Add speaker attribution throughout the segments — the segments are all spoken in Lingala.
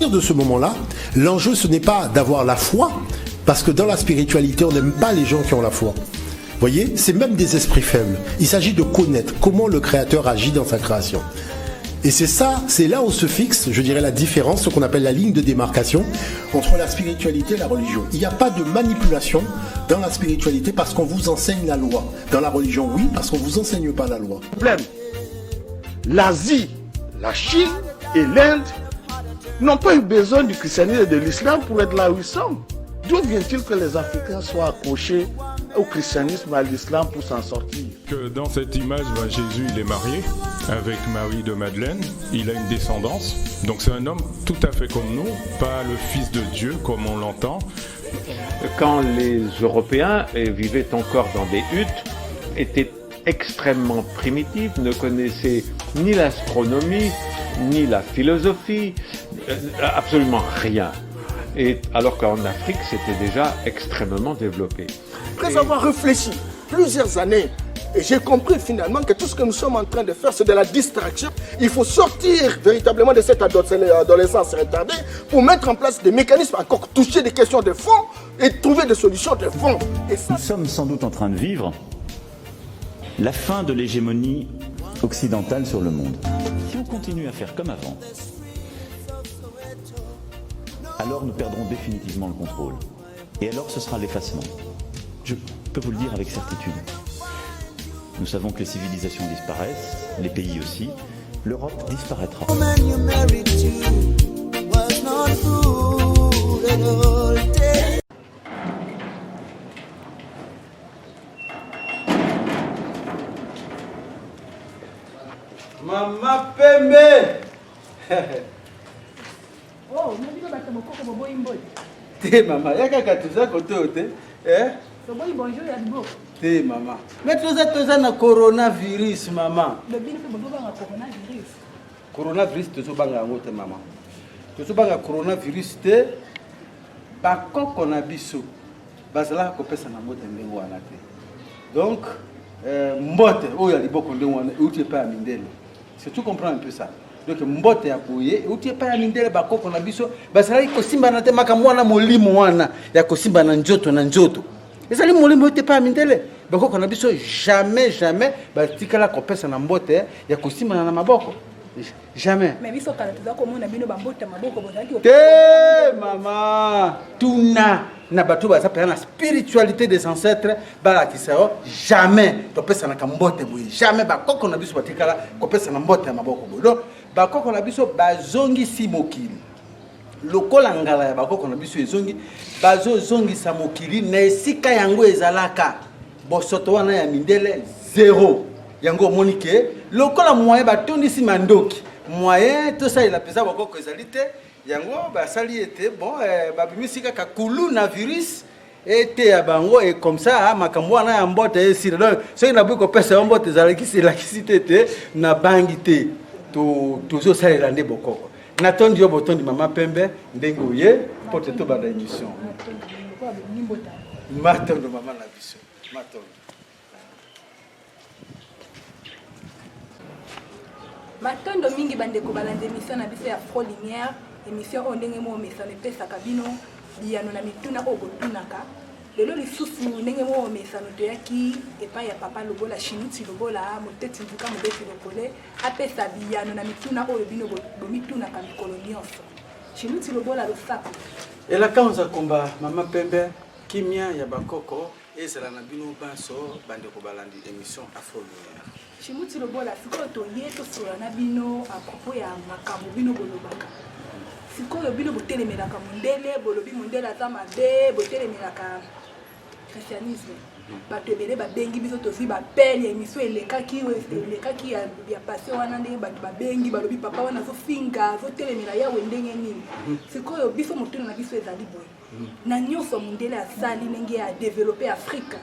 Speaker 1: partir de ce moment-là, l'enjeu, ce n'est pas d'avoir la foi, parce que dans la spiritualité, on n'aime pas les gens qui ont la foi. Voyez, c'est même des esprits faibles. Il s'agit de connaître comment le Créateur agit dans sa création. Et c'est ça, c'est là où se fixe, je dirais, la différence, ce qu'on appelle la ligne de démarcation entre la spiritualité et la religion. Il n'y a pas de manipulation dans la spiritualité parce qu'on vous enseigne la loi. Dans la religion, oui, parce qu'on ne vous enseigne pas la loi.
Speaker 2: Problème. L'Asie, la Chine et l'Inde n'ont pas eu besoin du christianisme et de l'islam pour être là où ils sont. D'où vient-il que les Africains soient accrochés au christianisme et à l'islam pour s'en sortir
Speaker 3: Que dans cette image, ben, Jésus, il est marié avec Marie de Madeleine, il a une descendance, donc c'est un homme tout à fait comme nous, pas le fils de Dieu comme on l'entend.
Speaker 4: Quand les Européens vivaient encore dans des huttes, étaient extrêmement primitifs, ne connaissaient ni l'astronomie, ni la philosophie, absolument rien. Et alors qu'en Afrique, c'était déjà extrêmement développé.
Speaker 5: Après avoir réfléchi plusieurs années, et j'ai compris finalement que tout ce que nous sommes en train de faire, c'est de la distraction. Il faut sortir véritablement de cette adolescence retardée pour mettre en place des mécanismes, encore toucher des questions de fond et trouver des solutions de fond. Et ça,
Speaker 6: Nous sommes sans doute en train de vivre la fin de l'hégémonie occidentale sur le monde. Si on continue à faire comme avant, alors nous perdrons définitivement le contrôle. Et alors ce sera l'effacement. Je peux vous le dire avec certitude. Nous savons que les civilisations disparaissent, les pays aussi. L'Europe disparaîtra.
Speaker 7: Mama Pembe.
Speaker 8: Oh, nabino bato bokoko boboyi mbote.
Speaker 7: Te mama, ya kaka toza kote oyo te. Eh?
Speaker 8: Toboyi bonjour ya liboko.
Speaker 7: Te mama. Mais toza toza na coronavirus mama.
Speaker 8: Bino mpe bozobanga coronavirus.
Speaker 7: Coronavirus tozobanga yango te mama. Tozobanga coronavirus te. Bakoko na biso bazalaka kopesa na mbote ndenge wana te. Donc euh, mbote oyo ya liboko ndenge wana euti epai ya mindele. C'est tu comprends un peu ça. Donc mbote ya boye euti epai ya mindele bakoko na biso bazalaki kosimbana te makambo wana molimo wana ya kosimbana nzoto na nzoto. Ezali molimo euti epai ya mindele. Bakoko na biso jamais jamais batikala kopesa na mbote ya kosimbana na maboko. Jamais.
Speaker 8: Mais biso kala toza komona bino bambota maboko bozalaki
Speaker 7: te mama tuna na bato baza mpenza na spiritualité des ancêtres balakisa yo jamais topesanaka mbote boye jamais bakoko na biso batikala kopesana mbote ya maboko boye donc bakoko na biso bazongisi mokili lokola ngala ya bakoko na biso ezongi bazozongisa mokili na esika yango ezalaka bosoto wana ya mindele zero yango omoni ke lokola moyen batondisi mandoki moyen tosalela mpenza bakoko ezali te yango basali ete bon eh, babimisi kaka kuluna virus eteya bango e comme ça ah, makambo wana ya mbote esila donc soki naboyi kopesa yo mbote ezalakisi elakisi te te nabangi te tozosalela nde bokoko natondi yo botondi mama pembe ndenge oye mpo te tobanda émission matondo mama na biso matondo
Speaker 8: Matondo mingi bandeko balandi emission na biso ya Afro Lumière, emission oyo ndenge moko mesano epesaka bino biyano na mituna oyo botunaka. Lelo lisusu ndenge moko mesano toyaki epai ya papa Lobola Shinuti Lobola moteti nzuka mobeti lokole apesa biyano na mituna oyo bino bomitunaka mikolo nyonso. Shinuti Lobola losako.
Speaker 7: Elaka Nzakomba, mama pembe, kimia ya bakoko Ezala na bino banso bandeko balandi emission Afro Lumière.
Speaker 8: Tshimuti Lobola, sikoyo toye tosolola na bino à propos ya makambo bino bolobaka. Sikoyo bino botelemelaka mondele, bolobi mondele aza mabe, botelemelaka christianisme. Bato ebele babengi biso tozwi bapele ya emission elekaki elekaki ya, ya passe wana ndenge bato babengi balobi papa wana azofinga azotelemela yawe ndenge nini. Sikoyo biso motuna na biso ezali boye na nyonso mondele asali ndenge ya developpe afrika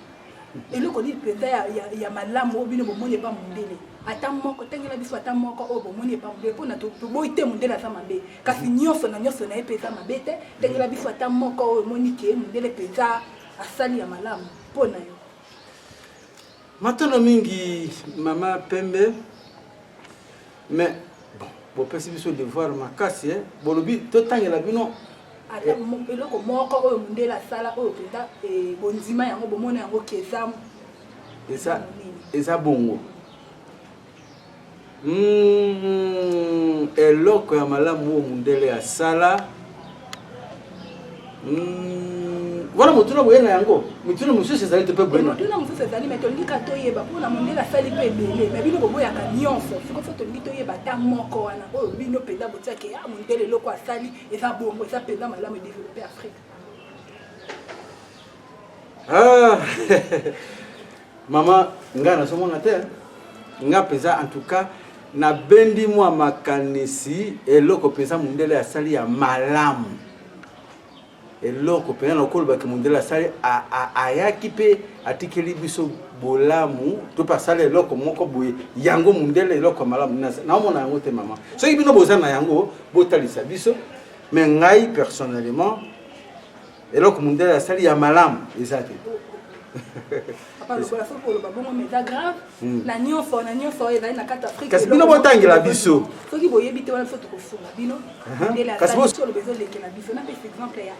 Speaker 8: eloko nini mpenza ya, ya, ya malamu oyo bino bomoni epa mondele ata moko tangela biso ata moko oyo bomoni epa mondele mpona toboyi te mondele aza mabe kasi nyonso na nyonso na ye mpe eza mabe te tangela biso ata moko oyo omoni ke mondele mpenza asali ya malamu mpo na yo
Speaker 7: matono mingi mama pembe mais bon. Bopesi biso devoir makasi eh. Bolobi totangela bino
Speaker 8: ata eh. eloko moko oyo mondele asala oyo mpenza eh, bondima yango bomona yango ke eza
Speaker 7: eza eza bongo eloko ya malamu oyo mundele asala wana motuna boye na yango mituna mosusu ezali te mpe boye
Speaker 8: motuna mosusu ezali me tolingi kaka toyeba mpona mondele asali mpe ebele me bino boboyaka nyonso siko fo tolingi toyeba ata moko wana oyo bino mpenza botiaki ya mondele eloko asali eza bongo eza mpenza malamu edevelope afrique
Speaker 7: Ah, mama ngai nazomona te nga mpenza en tout cas nabendi mwa makanisi eloko mpenza mondele asali ya malamu eloko mpenza nakolobaki mondele asali ayaki mpe atikeli biso bolamu to mpe asali eloko moko boye yango mondele eloko ya malamu naomona yango te mama soki bino boza na yango botalisa biso mais ngai personnellement eloko mundele asali ya malamu eza te
Speaker 8: papa lokola soki oloba bongo mais eza grave hmm. na nyonso na nyonso oyo ezali na kati afrique
Speaker 7: kasi bino botangela biso
Speaker 8: soki boyebi te wana biso tokosunga bino mundele asali biso oloba ezolekela biso napesa exemple ya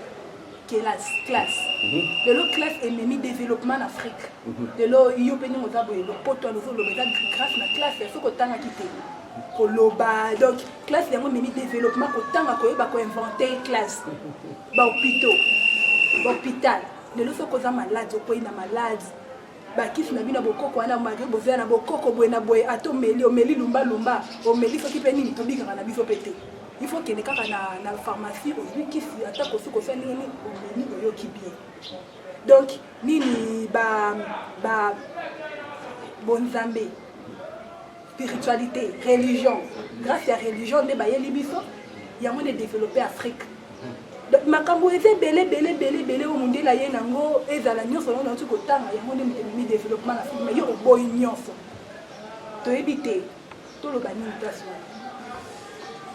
Speaker 8: kelasi classe mhm. lelo classe ememi développement na afrique mhm. lelo yo mpe ndenge oza boye lopoto wana ozoloba eza grâce na classe soki otangaki te koloba donc classe yango ememi développement kotanga koyeba koinvente classe ba hôpitaux ba hôpital lelo soki oza malade okwei na malade bakisi na bino ya bokoko wana malgre bozala na bokoko boye na boye ata omeli omeli lumbalumba omeli soki mpe nini tobikaka na biso mpe te il faut kende kaka na, na pharmacie ozwi kisi ata kosi kosala ndenge nini omeli oyoki bien donc nini ba, ba bonzambe spiritualité religion grâce ya religion nde bayeli biso yango nde développe afrique donc makambo eza ebele ebele ebele ebele oyo mondele aye nango ezala nyonso yango nauti kotanga yango nde moto ememi développement na afrique mais yo oboyi nyonso toyebi te toloba nini place wana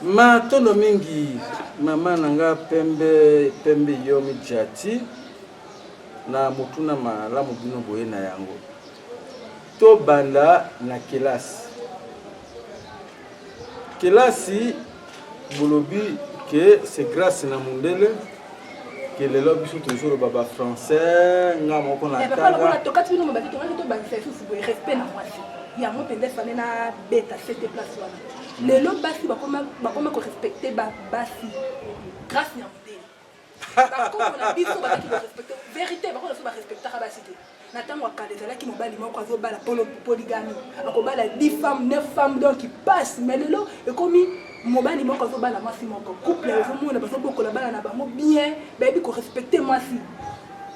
Speaker 7: matondo mingi mama na nga pembe pembe yomi jati na motuna malamu bino boye na yango Tobanda na kelasi. Kelasi bolobi que c'est grâce na mundele que lelo biso tozoloba ba français nga moko na
Speaker 8: eh, tanga. Tokati bino mobali tongaki tobakisa lisusu boye respect na mwasi yango mpenza efale na beta sete place wana lelo basi bakoma korespecte basi grâce ya mondele bakoko na biso bazalaki korespecte verité bakoko na biso barespectaka basi te na ntango ya kala ezalaki mobali moko azobala polygamie akobala 10 femmes 9 femmes donc passe mais lelo ekomi mobali moko azobala mwasi moko couple ozomona bazobokola bana na bango bien bayebi korespecte mwasi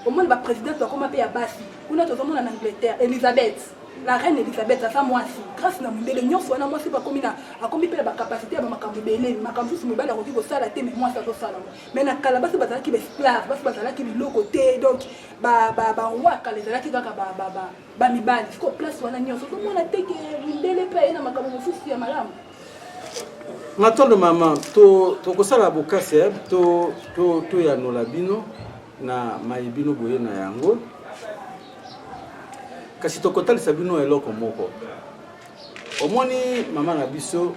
Speaker 8: omona baprésidente bakoma mpe ya basi kuna tozomona na angleterre elizabeth La reine Elisabeth aza mwasi grâce na mundele nyonso wana mwasi mpe akomi na akomi mpe na bacapacité ya bamakambo ebele makambo mosusu mobali akoki kosala te mais mwasi azosala yango mais na kala basi bazalaki baesclave basi bazalaki biloko te donc baroi ya kala ezalaki kaka bamibali siko place wana nyonso ozomona te ke mundele mpe aye na makambo mosusu ya malamu
Speaker 7: matondo mama tokosala to bokasi eh, toyanola to, to bino na maye bino boye na yango Kasi tokotalisa bino eloko moko. Omoni mama na biso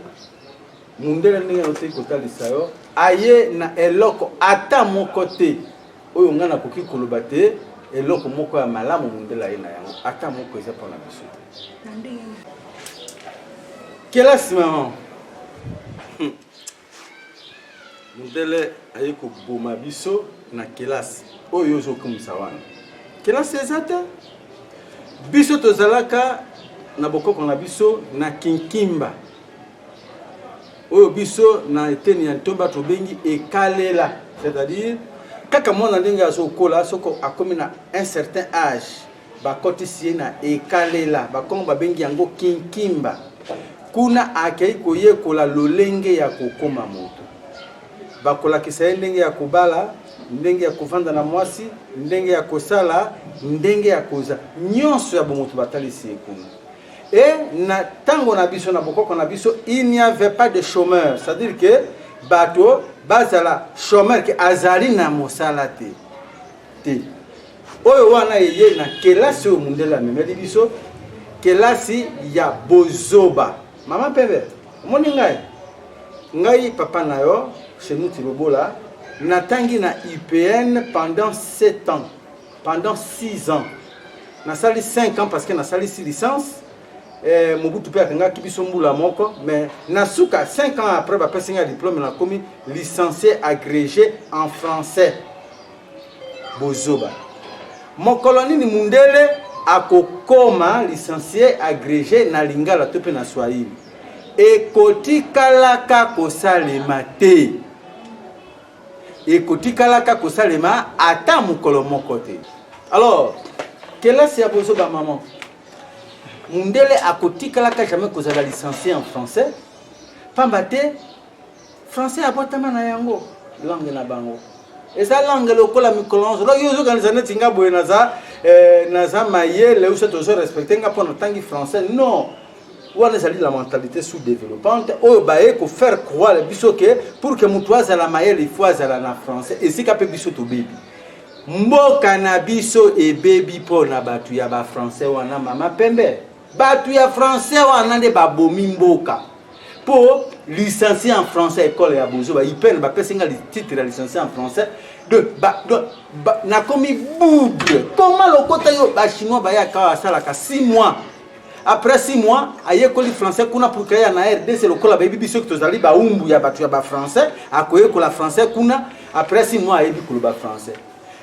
Speaker 7: mundele ndenge nautaki kotalisa yo aye na eloko ata moko te oyo ngai nakoki koloba te eloko moko ya malamu mundele aye na yango ata moko eza mpo na biso te. Kelasi mama hmm. Mundele aye koboma biso na kelasi oyo ozokumisa wana. Kelasi eza te. Biso tozalaka na bokoko na biso na kinkimba oyo biso na eteni ya ntomba tobengi ekalela, c'est-à-dire kaka mwana ndenge azokola soko akomi na un certain age Bakotisi ye na ekalela, Bakongo babengi yango kinkimba. Kuna akei koyekola lolenge ya kokoma moto. Bakolakisa ye ndenge ya kobala, ndenge ya kovanda na mwasi, ndenge ya kosala, ndenge ya koza. Nyonso ya bomoto batalisi ye kuna. Et na tango na biso, na bokoko na biso, il n'y avait pas de chômeur. C'est-à-dire que bato bazala chômeur ke azali na mosala te. Te. Oyo wana eye na kelasi oyo mundele amemeli biso, kelasi ya bozoba. Mama Pembe, omoni ngai? Ngai papa na yo Chenuti Lobola natangi na IPN pendant 7 ans, pendant 6 ans. Nasali 5 ans parce que nasalisi licence. Eh, Mobutu mpe akangaki biso mbula moko mais na suka 5 ans après bapesi ngai diplôme, nakomi licencié agrégé en français. Bozoba. Mokolo nini mundele akokoma licencié agrégé na lingala to mpe na swahili? Ekotikalaka kosalema te, ekotikalaka kosalema ata mokolo moko te. Alors kelasi ya bozoba, mama, mundele akotikalaka jamais kozala licencié en français, pamba te français abotama na yango, langue na bango eza langue lokola mikolo nyonso. Donc yo ozokanisa neti nga boye naza mayele uso tozo respecte nga mpo natangi français. Non, wana ezali la mentalité sous-développante oyo baye kofaire croire biso ke pour que moto azala mayele, il faut azala na français. Esika mpe biso tobebi, mboka na biso ebebi mpo na bato ya bafrançais wana. Mama Pembe, bato ya français wana nde babomi mboka. Mpo licencié en français, école ya bozoba, IPN, bapesi nga titre ya licencié en français de ba, de, ba, nakomi boudre koma lokota yo. Bachinois bayaka, asalaka 6 mois, après 6 mois ayekoli français kuna pour kaya na RDC. Lokola bayebi biso tozali baumbu ya bato ya bafrançais, akoyekola français kuna, après 6 mois ayebi koloba français.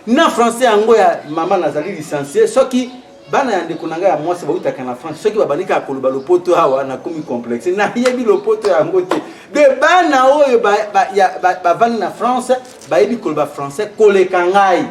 Speaker 7: Na français yango ya mama, nazali licencié. Soki bana ya ndeko na ngai ya mwasi bautaka na France, soki babandi kaka koloba lopoto awa, nakomi complexe, nayebi lopoto yango te. De bana oyo bavandi na France bayebi koloba français koleka ngai,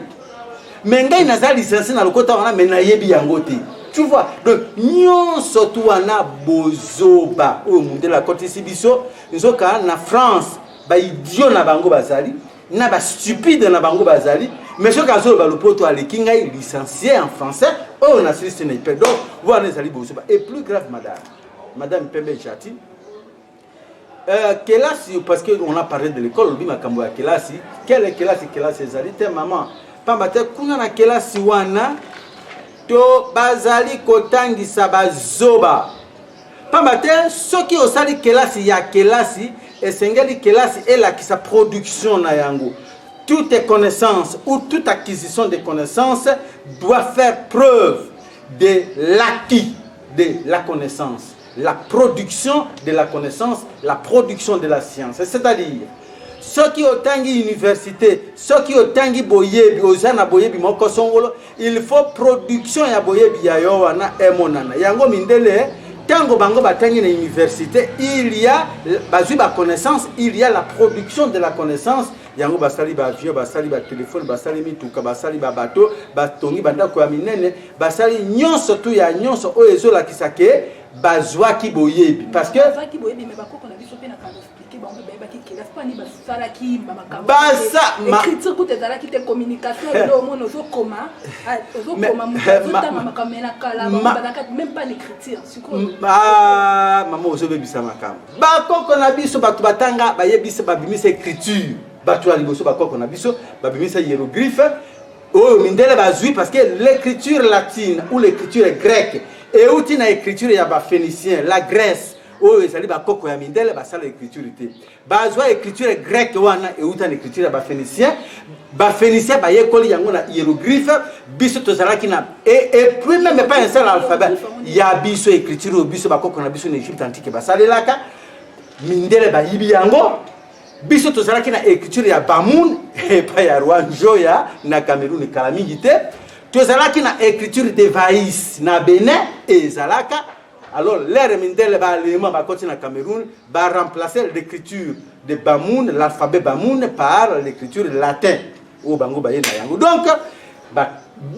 Speaker 7: mais ngai naza licencié na lokota wana, mais nayebi yango te. Tu vois? Donc nyonso tu wana bozoba oyo mundele akotisi biso. Nzoka na France baidiots na bango bazali na bastupides na bango bazali, mais soki azoloba lopoto aleki ngai licencié en français oyo nasilisi na IPN. Donc wana ezali bozoba. Et plus grave, madame Pembe Jati, kelasi, parce que on a parlé de l'école, olobi makambo ya kelasi. Quelle kelasi? Kelasi ezali te, mama, pamba te kuna na kelasi wana to bazali kotangisa bazoba, pamba te soki osali kelasi ya kelasi, esengeli kelasi elakisa production na yango. Toute connaissance ou toute acquisition de connaissances doit faire preuve de l'acquis de la connaissance, la production de la connaissance, la production de la science. C'est-à-dire soki otangi université, soki otangi boyebi, oza na boyebi moko songolo, il faut production ya boyebi ya yo wana emonana. Yango mindele, ntango bango batangi na université, il y a bazwi baconnaissance, il y a la production de la connaissance. Yango basali baavion, basali batelefone, basali mituka, basali babateau, batongi bandako ya minene, basali nyonso tu ya nyonso oyo ezolakisa ke bazwaki boyebi, parce que
Speaker 8: Bazwaki boyebi, mais bakoko na biso mpe na kala expliquer bango mpe bayebaki kelasi. Mpo ani basalaki bamakambo? Écriture kuta ezalaki te. Communication lelo omona ozokoma, ozokoma, moto azotanga makambo na kala bango bazalaka même pas l'écriture. Sikoyo
Speaker 7: Mama, ozobebisa makambo. Bakoko na biso, bato batanga, bayebisa, babimisa écriture. Bato ya liboso, bakoko na biso, babimisa hiéroglyphe oyo mindele bazwi, parce que l'écriture latine ou l'écriture grecque euti na écriture ya baphénicien, la Grèce, oyo ezali bakoko ya mindele. Basala écriture te, bazwa écriture grecque wana euta na écriture ya baphénicien. Baphénicien bayekoli yango na hiéroglyphe. Biso tozalaki na et puis même pas un seul alphabet ya biso. Écriture oyo biso bakoko na biso na Égypte antique basalelaka, mindele bayibi yango. Biso tozalaki na écriture ya Bamoun epai ya roi Njoya na Cameroun kala mingi te. Tozalaki na écriture de Vais na Benin ezalaka. Alors l'ère mindele baalema bakoti na Cameroun, baremplacer l'écriture de Bamoun, l'alphabet Bamoun, par l'écriture latin oyo bango baye na yango. Donc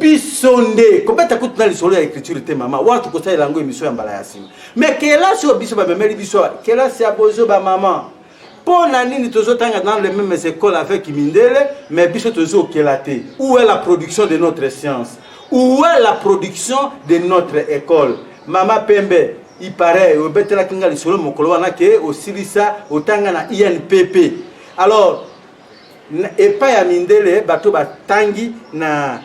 Speaker 7: biso nde kobeta kutu na lisolo ya écriture te, mama. Wana tokosalela yango émission ya mbala ya nsima. Mais kelasi oyo biso bamemeli biso, kelasi ya bozo, bamama, mpo na nini tozotanga dans les mêmes écoles avec mindele, mais biso tozokela te? Où est la production de notre science? Où est la production de notre école? Mama Pembe, il paraît obetelaki nga lisolo mokolo wana ke osilisa otanga na INPP. Alors epai ya mindele, bato batangi na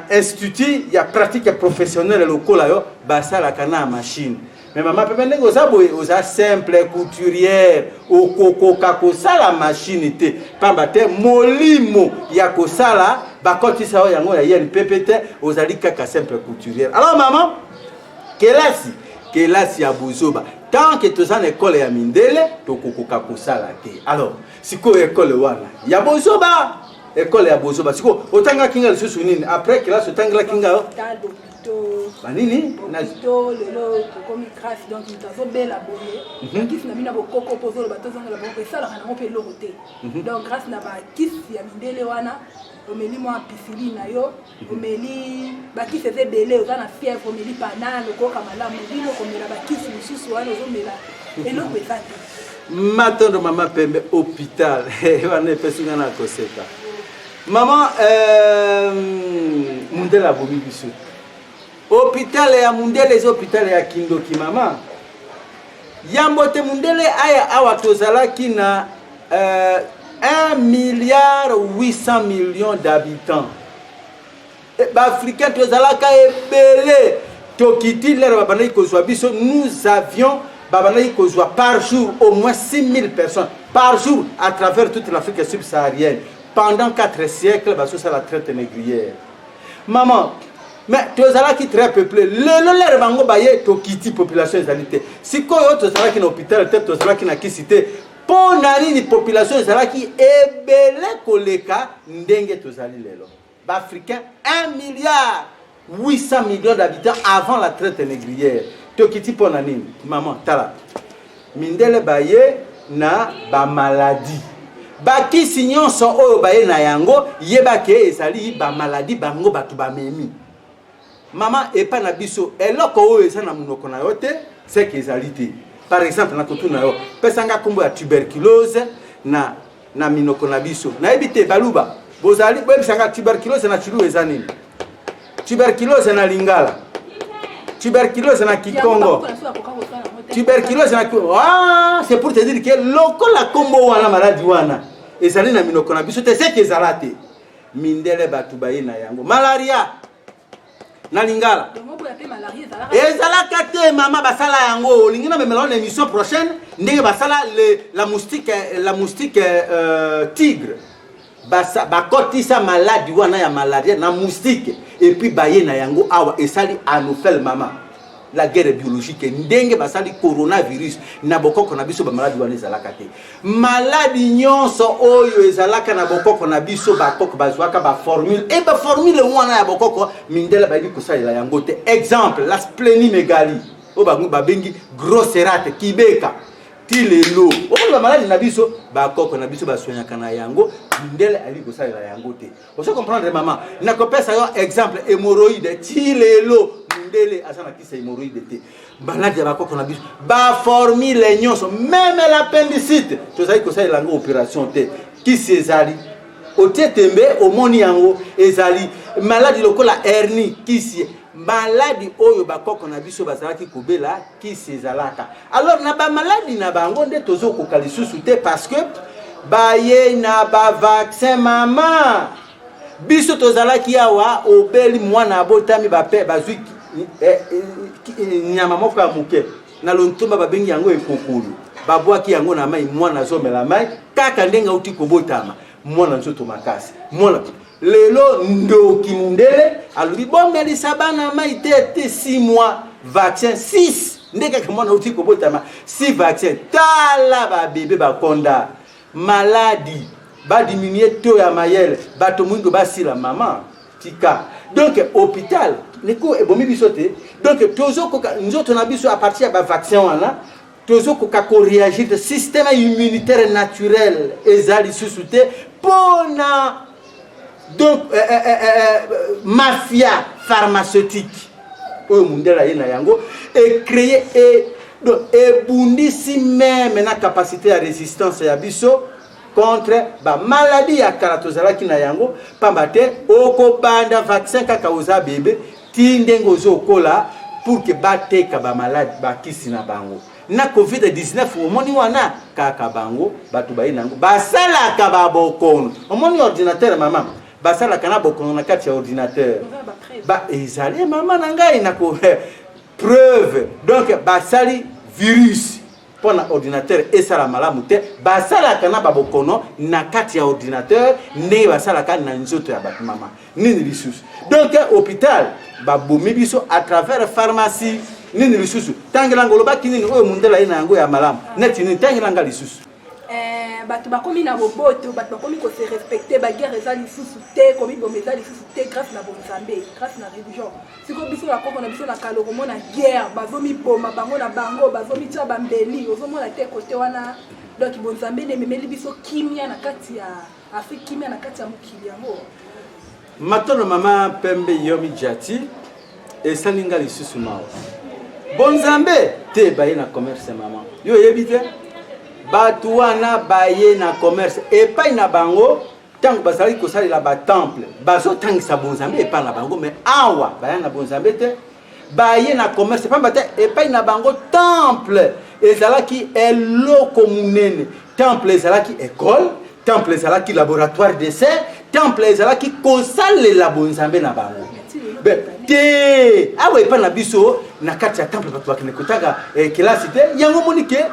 Speaker 7: institut ya pratique professionnelle lokola yo, basalaka na machine. Mais mama Pembe, ndenge oza boye, oza simple couturière, okokoka kosala machine te, pamba te molimo ya kosala bakotisa oyo yango ya INPP te, ozali kaka simple couturière. Alors mama, kelasi kelasi ya buzoba, tant que toza na ekole ya mindele tokokoka kosala te. Alors sikoyo ekole wana ya bozoba, ekole ya bozoba, sikoyo otangaki nga lisusu nini après kelasi? Otangelaki nga banini?
Speaker 8: Na lelo tokomi grâce, donc moto azobela boye, bakisi na bino ya bokoko mpo ozoloba tozongela bokoko, esalaka nango mpe eloko te. Donc grâce na bakisi ya mindele wana, omeli mwa ampicilline na yo, omeli bakisi eza ebele, oza na fièvre, omeli Panal, okoyoka malamu. Bino komela bakisi mosusu wana ozomela, eloko eza te.
Speaker 7: Matondo mama Pembe. Hôpital wana epesi nga na koseka. Mama, mundele abomi biso. Hôpital ya mundele eza hôpital ya kindoki. Mama, yambo te mundele aya awa, tozalaki na 1 milliard 800 millions d'habitants. Baafricain tozalaka ebele. Tokiti lere babandaki kozwa biso, nous avions, babandaki kozwa par jour au moins 6000 personnes par jour à travers toute l'Afrique subsaharienne. Pendant 4 siècles bazosala traite négrière, maman, mais tozalaki très peuplé. Lelo lere bango baye, tokiti, population ezali te. Sikoyo tozalaki na hôpital te, tozalaki na kisi te. Mpo na nini population ezalaki ebele koleka ndenge tozali lelo? Baafricain 1 milliard 800 millions d'habitants avant la traite négrière. Tokiti mpo na nini, mama? Tala, mindele baye na bamaladi, bakisi nyonso oyo baye na yango, yebake ezali bamaladi bango bato bamemi. Mama, epai na biso, eloko oyo eza na monoko na yo te, seke ezali te. Par exemple, nakotuna yo, pesanga nkombo ya tuberculose na minoko na biso. Nayebi te, Baluba bozali, boyebisanga tuberculose na Tshiluba eza nini? Tuberculose na lingala, tuberculose na kikongo, tuberculose na, ah, c'est pour te dire que lokola nkombo wana, maladi wana ezali na minoko na biso te, seke ezala te. Mindele bato baye na yango. Malaria na lingala ezalaka te, mama. Basala yango, olingi na memela na émission prochaine ndenge basala la moustique tigre. Bakotisa maladi wana ya malaria na moustique et puis baye na yango awa, esali anophèle. Mama, la guerre biologique, ndenge basali coronavirus na bokoko na biso, bamaladi wana ezalaka te. Maladi nyonso oyo ezalaka na bokoko na biso, bakoko bazwaka baformule e baformule wana ya bokoko, mindele bayebi kosalela yango te. Exemple, la splénomégalie oyo bango babengi grosse rate, kibeka, ti lelo omoni bamaladi na biso, bakoko na biso basonyaka na yango, mindele ayebi kosalela yango te. Ozo comprendre, mama? Nakopesa yo exemple, hémorroïde, ti lelo mundele aza na kisa hémorroïde te. Maladi ya bakoko na biso, baformule nyonso, même l'appendicite, tozali kosalela yango opération te, kisi ezali, otie tembe, omoni yango ezali. Maladi lokola hernie, kisi. Maladi oyo bakoko na biso bazalaki kobela, kisi ezalaka. Alors na bamaladi na bango nde tozokoka lisusu te, parce que baye na bavaccin. Mama, biso tozalaki awa, obeli, mwana abotami, bape bazwi nyama moko ya moke na lontomba, babengi yango ekokolo, babwaki yango na mai, mwana azomela mai kaka ndenge auti kobotama, mwana nzoto makasi. Mwana lelo, ndoki mundele alobi bomelisa bana mai te te 6 mois, vaccin 6, nde kaka mwana auti kobotama, 6 vaccin. Tala babebe bakonda maladi, badiminue to ya mayele, bato mwindo basila. Mama, tika. Donc hôpital neko ebomi biso te. Donc tozokoka nzoto na biso à partir ya bavaccin wana, tozokoka koréagir te. Système immunitaire naturel eza lisusu te mpona donc mafia pharmaceutique oyo mundele aye na yango, ecréer e, donc ebundisi même na capacité ya résistance ya biso contre bamaladi ya kala tozalaki na yango. Pamba te okobanda vaccin kaka oza bebe ti ndenge ozokola, pour que bateka bamaladi, bakisi na bango. Na COVID-19 omoni wana kaka bango bato baye na yango, basalaka babokono. Omoni ordinateur, mama, basalaka na bokono na kati ya ordinateur. Ba ezali, mama na ngai, nako Preuve donc basali virus mpo na ordinateur esala malamu te, basalaka na babokono na kati ya ordinateur ndenge basalaka na nzoto ya bato. Mama, nini lisusu? Donc hôpital babomi biso à travers pharmacie. Nini lisusu? Tangelanga, olobaki nini oyo mundele aye na yango ya malamu neti nini? Tangelanga lisusu.
Speaker 8: Eh, bato bakomi na boboto, bato bakomi kose respecte, baguerre eza lisusu te, komiboma eza lisusu te, grâce na bonzambe, grâce na religion. Sikoyo biso na koko na biso na kala, okomona guerre, bazomiboma bango na bango, bazomitia bambeli, ozomona te kote wana. Donc bonzambe nde ememeli biso kimia na kati ya Afrique, kimia na kati ya mokili yango.
Speaker 7: Matono mama Pembe Yomi Jati, esali nga lisusu mawa. Bonzambe te baye na commerce mama. Yo oyebi te? Bato wana baye na commerce epai na bango ntango bazalaki kosalela batemple bazotangisa bonzambe epai na bango, me awa baya na bonzambe te, baye na commerce pamba te epai na bango temple ezalaki eloko monene. Temple ezalaki école, temple ezalaki laboratoire d'essai, temple ezalaki kosalela bonzambe na bango. Be, te awa epai na biso na kati ya temple bato bakende kotanga eh, kelasi te. Yango omoni ke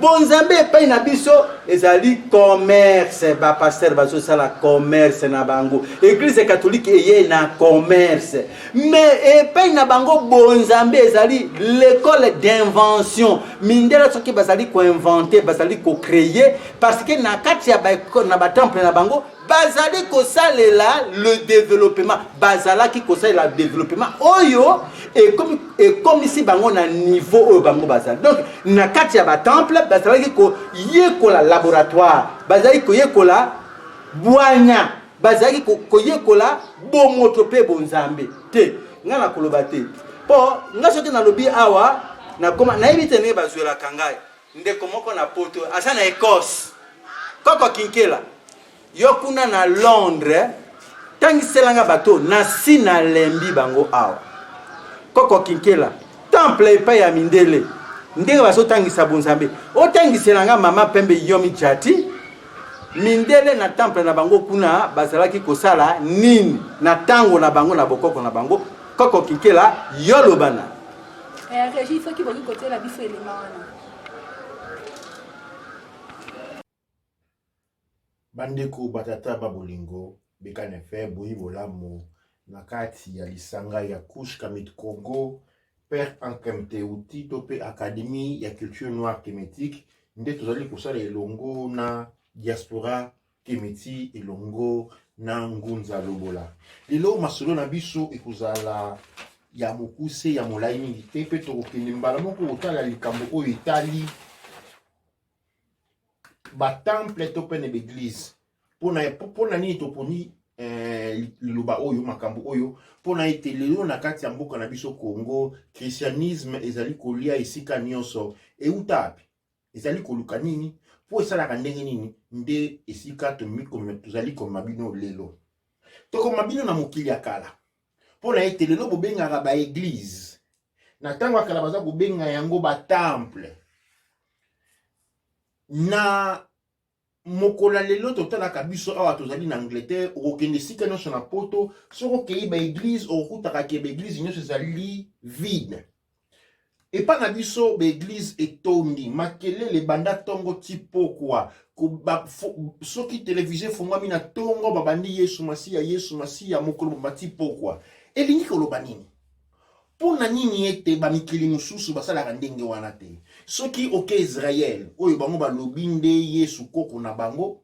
Speaker 7: bonzambe epai na biso ezali commerce. Bapaster bazosala commerce na bango, eglise catholique eye na commerce, mais epai na bango bonzambe ezali l'école d'invention. Mindele soki bazali koinvente, bazali kocreye, parce que na kati ya na batemple na bango bazali kosalela le développement, bazalaki kosalela développement oyo ekomisi bango na niveau oyo bango bazali. Donc na kati ya batemple bazalaki koyekola laboratoire, bazalaki koyekola bwanya, bazalaki koyekola bomoto mpe bonzambe te. Ngai nakoloba te, mpo ngai soki nalobi awa nakoma nayebi te ndenge bazwelaka ngai. Ndeko moko na poto aza na Ecosse, koko Kinkela, yo kuna na Londres, tangiselanga bato nasi nalembi bango awa. Koko Kinkela, temple epai ya mindele ndenge bazotangisa bonzambe, otangiselanga mama Pembe Yomi Jati, mindele na temple na bango kuna bazalaki kosala nini na ntango na bango na bokoko na bango? Koko Kinkela, yo lobana.
Speaker 8: Eh, Régis, soki boki kotiela biso elema wana.
Speaker 9: Bandeko batata ba bolingo bekane fe boyi bolamu na kati ya lisanga ya Couche Kamit Congo Père Ankemteuti to pe Académie ya culture noire kemetique nde tozali kosala elongo na diaspora Kemeti elongo na Ngunza Lobola. Lelo masolo na biso ekozala ya mokuse, ya molai mingi te, mpe tokokende mbala moko kotala likambo oyo etali batemple to pene baeglize. Mpona nini toponi eh, liloba oyo, makambo oyo? Mpona ete lelo na kati ya mboka na biso Congo, christianisme ezali kolia esika nyonso. Euta wapi? Ezali koluka nini? Mpo esalaka ndenge nini? Nde esika tozali komema bino lelo. Tokoma bino na mokili ya kala, mpo na ete lelo bobengaka baeglize, na ntango ya kala baza kobenga yango batemple. Na mokolo ya lelo totalaka biso awa tozali na Angleterre, okokende esika nyonso na poto, soki okei baeglize okokutaka ke baeglize nyonso ezali vide. Epa na biso baeglize etondi makelele banda ntongo ti pokwa. Soki televizio efongwami na ntongo babandi Yesu Masiya, Yesu Masiya, mokolo mobimba ti pokwa. Elingi koloba nini? Mpo na nini ete bamikili mosusu basalaka ndenge wana te? Soki oke Israel, oyo bango balobi nde Yesu koko na bango,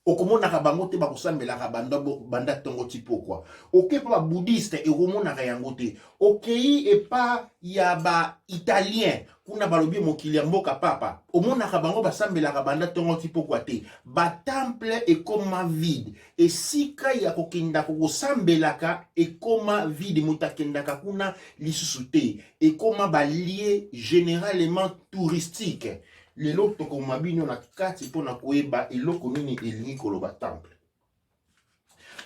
Speaker 9: okomonaka bango te bakosambelaka banda, banda tongo ti pokwa. Oke epa ba bouddhiste, okomonaka yango te. Okei epa ya ba italien, kuna balobi mokili ya mboka papa, omonaka bango basambelaka banda tongo ti pokwa te. Ba temple ekoma vide. Esika ya kokendaka kosambelaka ekoma vide, moto akendaka kuna lisusu te. Ekoma ba lieu generalement touristique. Lelo tokoma bino na kati mpo na koyeba eloko nini elingi koloba temple.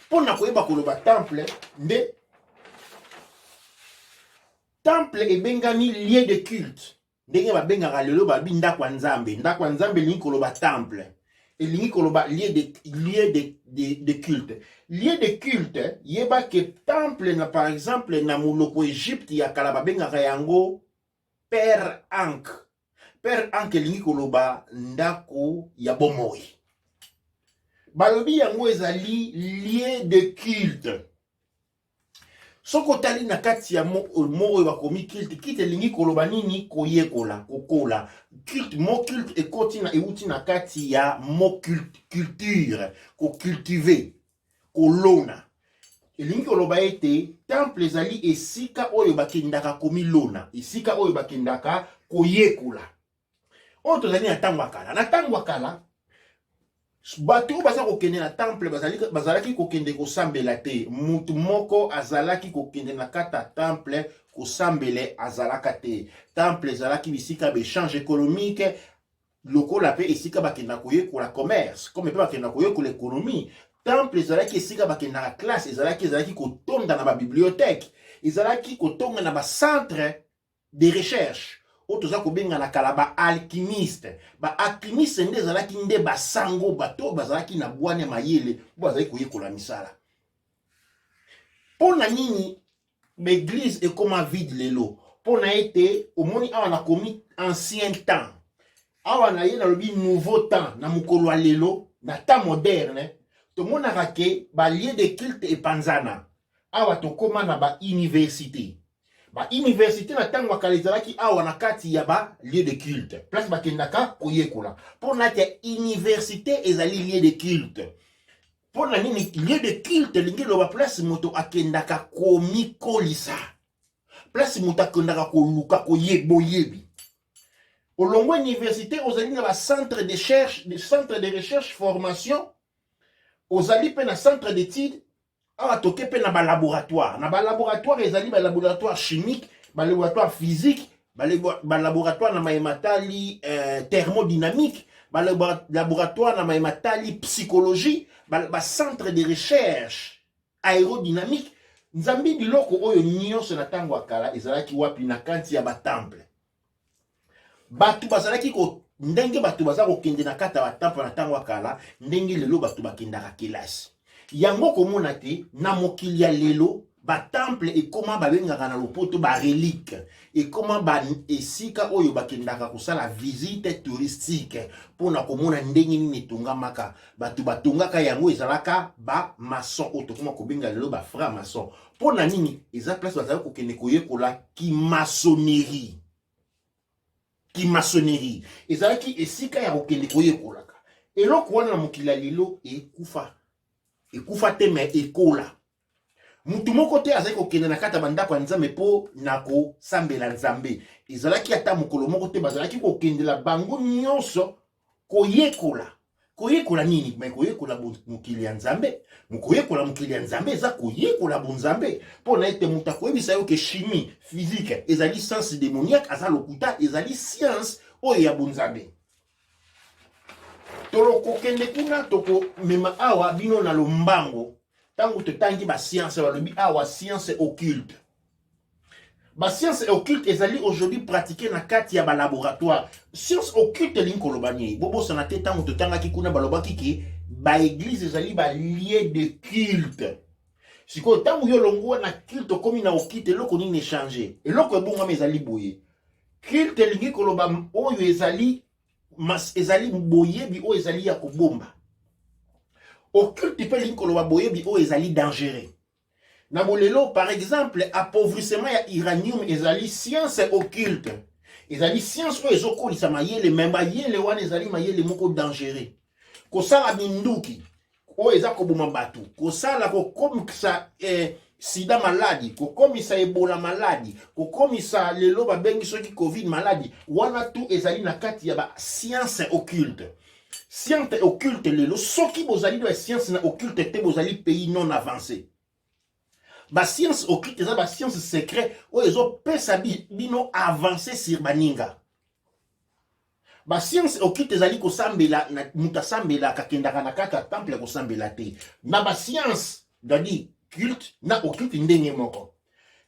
Speaker 9: Mpo na koyeba koloba temple, nde temple ebengami lieu de culte. Ndenge babengaka lelo babi ndako ya Nzambe. Ndako ya Nzambe elingi koloba temple. Elingi koloba lieu de, lieu de, de, de culte. Lieu de culte, yeba ke temple na par exemple na moloko Egypte ya kala babengaka yango Père Ankh. Père Ankh elingi koloba ndako ya bomoi. Balobi yango ezali lieu de culte. Soki otali na kati ya mo oyo bakomi culte, culte elingi koloba nini? Koyekola, kokola. Culte, mot culte ekoti na euti na kati ya mot culte, culture, kocultiver, kolona. Elingi koloba ete temple ezali esika oyo bakendaka komilona, esika oyo bakendaka koyekola. Oyo tozali na ntango ya kala. Na ntango ya kala, bato oyo baza kokende na temple bazalaki kokende kosambela te. Mutu moko azalaki kokende na kati ya temple kosambele azalaka te. Temple ezalaki bisika ba échange économique, lokola pe esika bakenda koyekola commerce, comme pe bakenda koyekola économie. Temple ezalaki esika bakendaka classe, ezalaki kotonda na ba bibliothèque, ezalaki kotonga na ba centre de recherche oyo toza kobenga na kala ba alchimiste. Ba alchimiste nde ezalaki nde basango, bato oyo bazalaki na bwanya mayele, oyo bazalaki koyekola misala. Mpo na nini ba église ekoma vide lelo? Mpo na ete omoni awa nakomi ancien temps, awa na ye nalobi nouveau temps. Na mokolo ya lelo, na temps moderne, tomonaka ke ba lieu de culte epanzana. Awa tokoma na ba université. Ba université na ntango ya kala ezalaki awa na kati ya ba lieu de culte, place bakendaka koyekola. Mpo na ete université ezali lieu de culte. Mpo na nini lieu de culte elingi eloba place moto akendaka komikolisa, place moto akendaka koluka boyebi. Olongwa université, ozali na ba centre de recherche, de centre de recherche formation, ozali mpe na centre d'étude. Awa toke mpe na ba laboratoire. Na ba laboratoire ezali ba laboratoire chimique, ba laboratoire physique, ba laboratoire na mayematali thermodynamique, ba laboratoire na mayematali psychologie, ba centre de recherche aérodynamique. Nzambi biloko oyo nyonso na ntango ya kala ezalaki wapi? Na kati ya ba temple. Bato bazalaki ko, ndenge bato baza kokende na kati ya ba temple na ntango ya kala, ndenge lelo bato bakendaka kelasi. Yango komona te na mokili ya lelo ba temple ekoma babengaka na lopoto ba relique, ekoma ba esika oyo bakendaka kosala visite touristique mpona komona ndenge nini etongamaka. Bato batongaka yango ezalaka ba maçon oyo tokoma kobenga lelo ba franc maçon. Mpona nini? Eza place bazalaki kokende koyekola kimaçonnerie. Kimaçonnerie ezalaki esika ya kokende koyekolaka eloko wana. Na mokili ya lelo ekufa, ekufa te, me ekola. Mutu moko te azali kokende na kati ya bandako ya Nzambe mpo na kosambela Nzambe. Ezalaki ata mokolo moko te. Bazalaki kokendela bango nyonso koyekola. Koyekola nini? Me koyekola mokili ya Nzambe. Koyekola mokili ya Nzambe eza koyekola bonzambe. Mpo na ete moto akoyebisa yo ke chimie, physique ezali science démoniaque, aza lokuta. Ezali science oyo ya bonzambe. Tolokokende kuna, tokomema awa bino na lombango. Ntango totangi ba science, balobi awa science occulte. Ba science occulte ezali aujourd'hui pratiqué na kati ya ba laboratoire. Science occulte elingi koloba nini? Bobosana te, ntango totangaki kuna, balobaki ke ba église ezali ba lieu de culte. Sikoyo ntango yo longwa na culte, okomi na occulte, eloko nini échange? Eloko ebongami ezali boye: culte elingi koloba oyo ezali ezali boyebi oyo ezali ya kobomba. Occulte mpe elingi koloba boyebi oyo ezali dangereux. Na bolelo, par exemple, appauvrissement ya uranium ezali science occulte. Ezali science oyo ezokolisa mayele, me mayele wana ezali mayele moko dangereux. Kosala minduki oyo eza koboma bato, kosala kokomisa sida maladi, kokomisa ebola maladi, kokomisa lelo babengi soki covid maladi, wana tu ezali na kati ya ba science occulte. Science occulte lelo, soki bozali na science na occulte te, bozali pays non avancé. Ba science occulte eza ba science secret oyo ezopesa bino avancé sur baninga. Ba science occulte ezali kosambela. Moto asambelaka, akendaka na kati ya temple kosambela te. Na ba science, c'est-à-dire culte na occulte ndenge moko.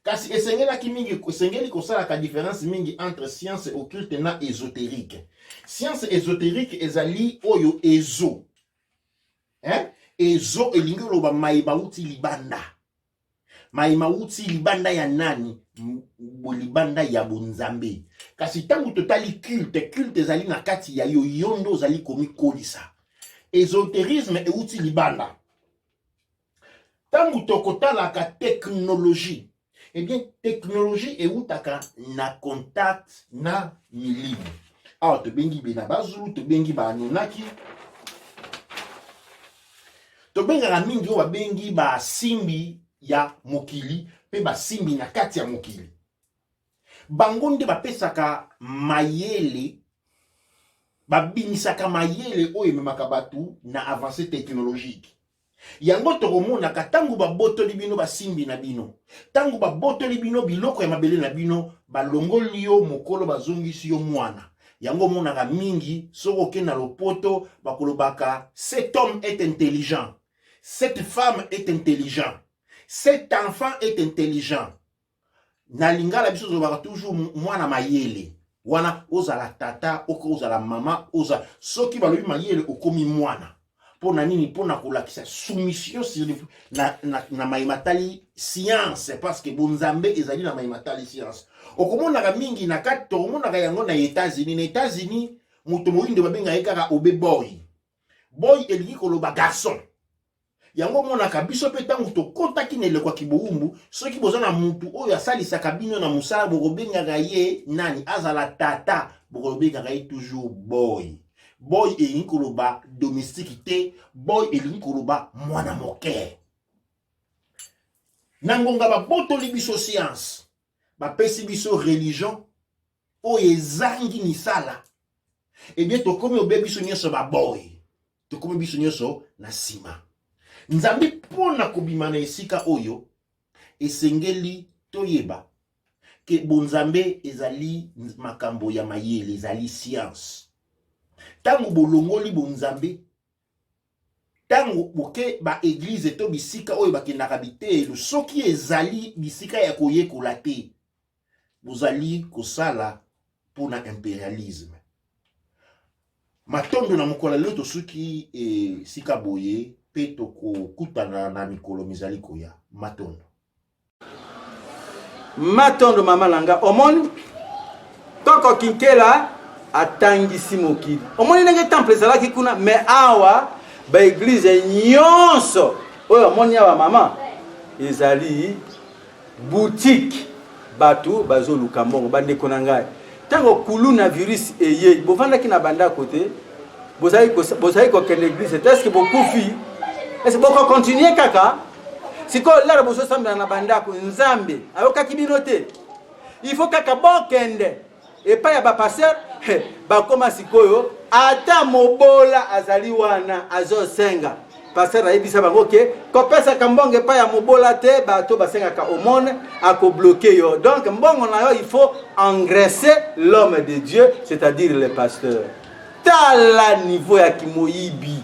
Speaker 9: Kasi esengelaki mingi, esengeli kosalaka difference mingi entre science occulte na ésotérique. Science ésotérique ezali oyo ezo. Hein? Ezo elingi oloba maye bauti libanda. Maye mauti libanda ya nani? Libanda ya bonzambe. Kasi ntango totali culte, culte ezali na kati ya yo, yo nde ozali komikolisa. Esoterisme euti libanda. Ntango tokotalaka technologie, eh bien technologie eutaka na contact na milimo. Awa tobengi bena bazulu, tobengi ba Anunnaki, tobengaka mingi oyo babengi basimbi ya mokili mpe basimbi na kati ya mokili. Bango nde bapesaka mayele, babimisaka mayele oyo ememaka bato na avancée technologique. Yango tokomonaka tango babotoli bino basimbi na bino, tango babotoli bino biloko ya mabele na bino, balongoli yo mokolo bazongisi yo mwana. Yango omonaka mingi soki oke na lopoto bakolobaka cet homme est intelligent, cette femme est intelligent, cet enfant est intelligent. Na lingala biso tolobaka toujours mwana mayele. Wana ozala tata oko ozala mama oza soki balobi mayele okomi mwana. Mpo na nini? Mpo na kolakisa soumission sur na, na, na maye matali science, parce que bonzambe ezali na maye matali science. Okomonaka mingi na kati, tokomonaka yango na États-Unis. Na États-Unis moto moyindo babenga ye kaka obe boy. Boy elingi koloba garçon. Yango omonaka biso mpe ntango tokotaki na eleko ya kibowumbu, soki boza na mutu oyo asalisaka bino na mosala, bokobengaka ye nani? Azala tata, bokolobengaka ye toujours boy. Boy elingi koloba domestique te, boy elingi koloba mwana moke. Na ngonga babotoli biso science, bapesi biso religion oyo ezangi misala, ebie tokomi obe biso nyonso ba boy, tokomi biso nyonso na nsima. Nzambe mpo na kobima na esika oyo esengeli toyeba ke bonzambe ezali makambo ya mayele, ezali science. Ntango bolongoli bonzambe, ntango boke ba eglise to bisika oyo bakendaka biteyelo, soki ezali bisika ya koyekola te, bozali kosala mpo na imperialisme. Matondo na mokolo lelo tosuki esika boye mpe tokokutana na mikolo mizali koya. Matondo.
Speaker 7: Matondo mama na nga, omoni koko Kinkela atangisi mokili. Omoni ndenge temple ezalaki kuna, mais awa ba eglise nyonso oyo omoni awa mama ezali boutique, bato bazoluka mbongo. Bandeko na ngai, ntango kuluna virus eyei, bovandaki na bandako te, bozali kokende eglise te, eske bokufi? Eske bokokontinue kaka? Sikoyo lara bozosambela na bandako, Nzambe ayokaki bino te? Il faut kaka bokende epai ya bapasteur. Bakoma sikoyo ata mobola azali wana azosenga, pasteur ayebisa bango ke kopesaka mbongo epai ya mobola te, bato basengaka aumône, akobloke yo. Donc mbongo na yo il faut engraisser l'homme de Dieu, c'est-à-dire le pasteur. Tala niveau ya kimoyibi,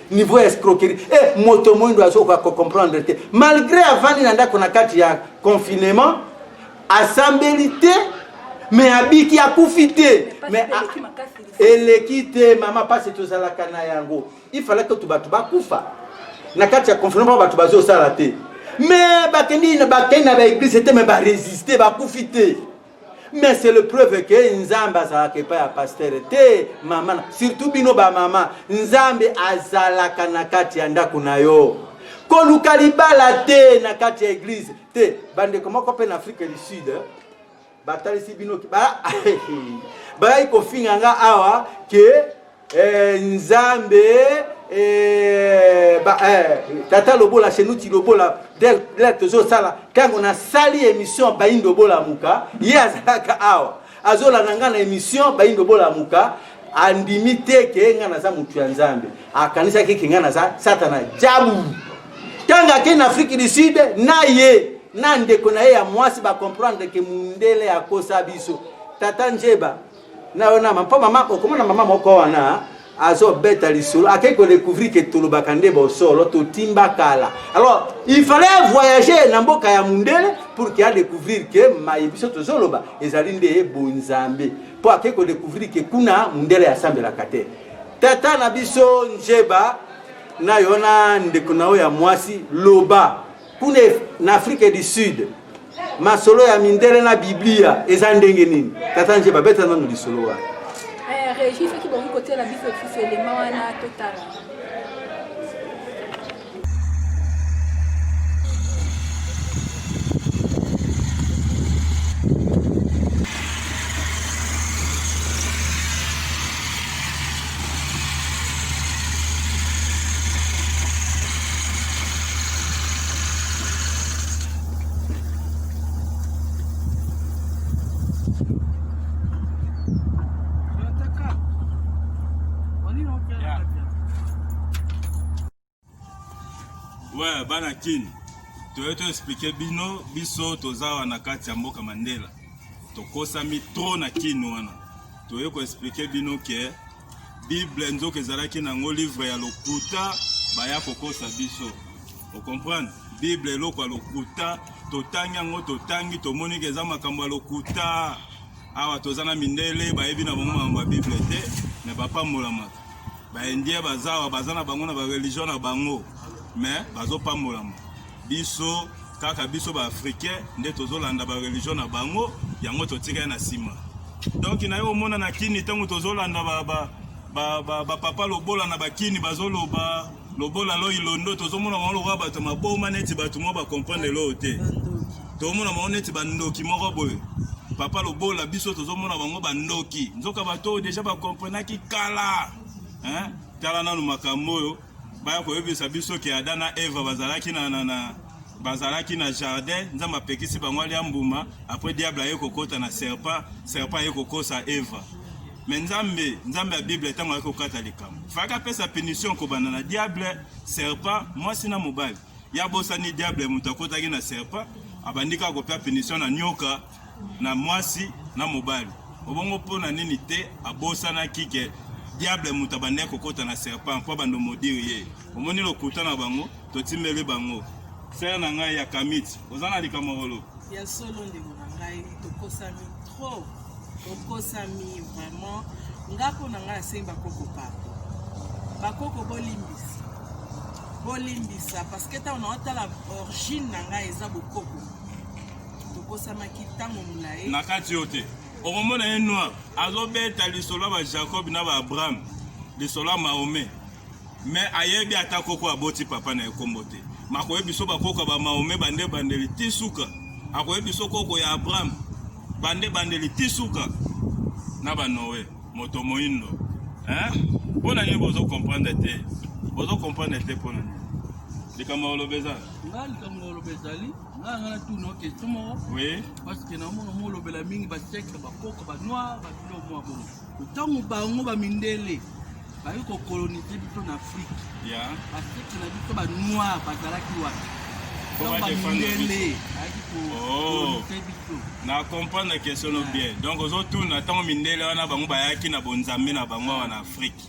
Speaker 7: niveau ya escroquerie. Eh, moto moyindo azokoka kocomprendre te, malgré avandi na ndako na kati ya confinement, asambeli te, me abiki, akufi te, me eleki te. Mama, pasi tozalaka na yango, il fallait que bato bakufa na kati ya confinement, bato bazosala te, me bakendi na baeglise te, me baresiste, bakufi te. Mais c'est le preuve que Nzambe azalaka epai ya pasteur te, mama. Surtout bino ba mama, Nzambe azalaka na kati ya ndako na yo. Koluka libala te na kati ya eglise te. Bandeko moko mpe na Afrique du Sud batalisi bino bayaki kofinga nga awa ke Nzambe tata lobola chenuti lobola del tozosala. Ntango nasali émission bayindo bolamuka, ye azalaka awa azolanda nga na émission bayindo bolamuka, andimi te ke nga naza motu ya Nzambe, akanisaki ke nga naza satana jabu. Ntango akei na Afrique du Sud na ye na ndeko na ye ya mwasi, bacomprendre ke mundele akosa biso. Tata Njeba na yo na mpo mama, okomona mama moko wana. Azo beta lisolo akei ko découvrir que tolobaka nde bosolo totimba kala. Alors il fallait voyager na mboka ya mundele pour que a découvrir que maye biso tozoloba ezali nde bonzambe. Po akei ko découvrir que kuna mundele asambelaka te. Tata na biso Njeba na yo na ndeko na yo ya mwasi loba kuna na Afrique du Sud masolo ya mindele na biblia eza ndenge nini tata nje babeta nanu lisolo wana
Speaker 8: eh, regi soki bokoki kotiela biso lisusu elema wana totala
Speaker 10: Ouais, bana kin toye to expliquer bino biso toza awa na kati ya mboka Mandela tokosami trop na kin wana toye ko expliquer bino ke Bible nzoka ezalaki nango livre ya lokuta baya kokosa biso. O comprendre? Bible eloko ya lokuta, totangi yango totangi tomoni ke eza makambo ya lokuta. Awa toza na mindele bayebi na bango makambo ya Bible te, mais bapambolamaka. Ba Indien baza awa baza na bango na ba religion na bango, mais bazopambolama. Biso kaka biso ba africain nde tozolanda ba religion na bango, yango totikali na nsima. Donc naye omona na kini ntango tozolanda ba, ba, ba, ba, ba papa lobola na bakini bazoloba lobola loi londo, tozomona bango lokola bato maboma neti bato moko bacomprendre eloko te, tozomona bango neti bandoki moko boye. Papa lobola biso tozomona bango bandoki, nzoka bato oyo deja bacomprenaki kala hein? Tala nanu makambo oyo baya koyebisa biso ke Adam na Eva bazalaki na, na, na bazalaki na jardin, Nzambe apekisi bango alia mbuma, après diable aye kokota na serpent, serpent aye kokosa Eva. Mais Nzambe, Nzambe ya Bible ntango ayaki kokata likambo, fayaki apesa punition kobanda na diable, serpent, mwasi na mobali. Ye abosani diable moto akotaki na serpent, abandi kaka kopia punition na nyoka, na mwasi na mobali. Obongo mpo na nini te abosanaki ke diable moto abandaki kokota na serpent mpo abanda omodire ye. Omoni lokuta na bango, totimbeli bango. Sœur na ngai ya Kamiti, oza na likambo ya koloba?
Speaker 11: Ya solo ndeko na ngai, tokosami trop, tokosami vraiment. Nga mpo na ngai nasengi bakoko pardon, bakoko bolimbisa, bolimbisa parce que ntango naotala origine na ngai eza bokoko, tokosamaki ntango molayi.
Speaker 10: Na kati yo te okomona ye noir azobeta lisolo ya ba Jacob na ba Abraham, lisolo ya Mahomet mais ayebi ata koko aboti papa na ye kombo te. Makoyebi biso bakoko ya ba Mahomet bande bandeli ti suka, akoyebi biso koko ya Abraham bande bandeli ti suka na ba Noe moto moindo hein? Mpo na nini bozo comprendre te? Bozo comprendre te mpo na nini? Likambo ya koloba eza
Speaker 12: nga likambo ya koloba ezali nga nga natuna yo question moko
Speaker 10: oui
Speaker 12: parce que naomona molobela mingi basecre bakoko banoir babiloko mwa bongo ntango bango bamindele baye kokolonize biso na afrique
Speaker 10: yeah.
Speaker 12: basecre na biso banoir bazalaki wapi bamindele bayaki kokolonize oh. biso
Speaker 10: na comprendre question no bien donc ozotuna ntango mindele wana bango bayaki na bonzambe na bango awa na afrique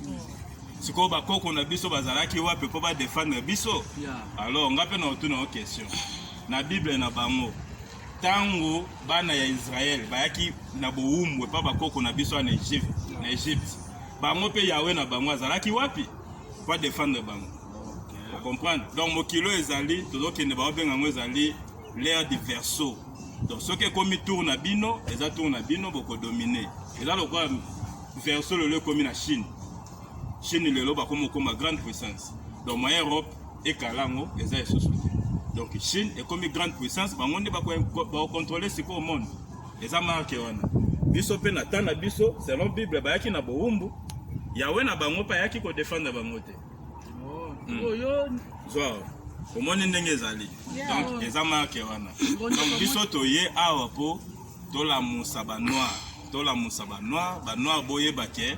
Speaker 10: sikoyo bakoko na biso bazalaki wapi mpo badefendre biso alors nga mpe na otuna yo question na bible na bango ntango bana ya israele bayaki na bowumbu epa bakoko na biso na egypte na egypte bango mpe yawe na bango azalaki wapi mpo adefendre bango ocomprendre donc mokili oyo ezali tozokende baobenga yango ezali l'ère du verseau donc soki ekomi tour na bino eza tour na bino bokodomine eza lokola verseau lelo ekomi na chine Chine lelo bakomi okoma grande puissance donc moyen Europe ekala yango eza lisusu te donc Chine ekomi grande puissance bango nde bakocontrole sikoyo monde eza marke wana biso mpe na temps na biso selon bible bayaki na bowumbu yawe na bango mpe ayaki kodefendre bango te
Speaker 12: oh, hmm.
Speaker 10: zwa omoni ndenge ezali donc eza marke wana donc biso toye awa mpo Tolamusa ba noir, tolamusa ba noir, ba noir boyeba ke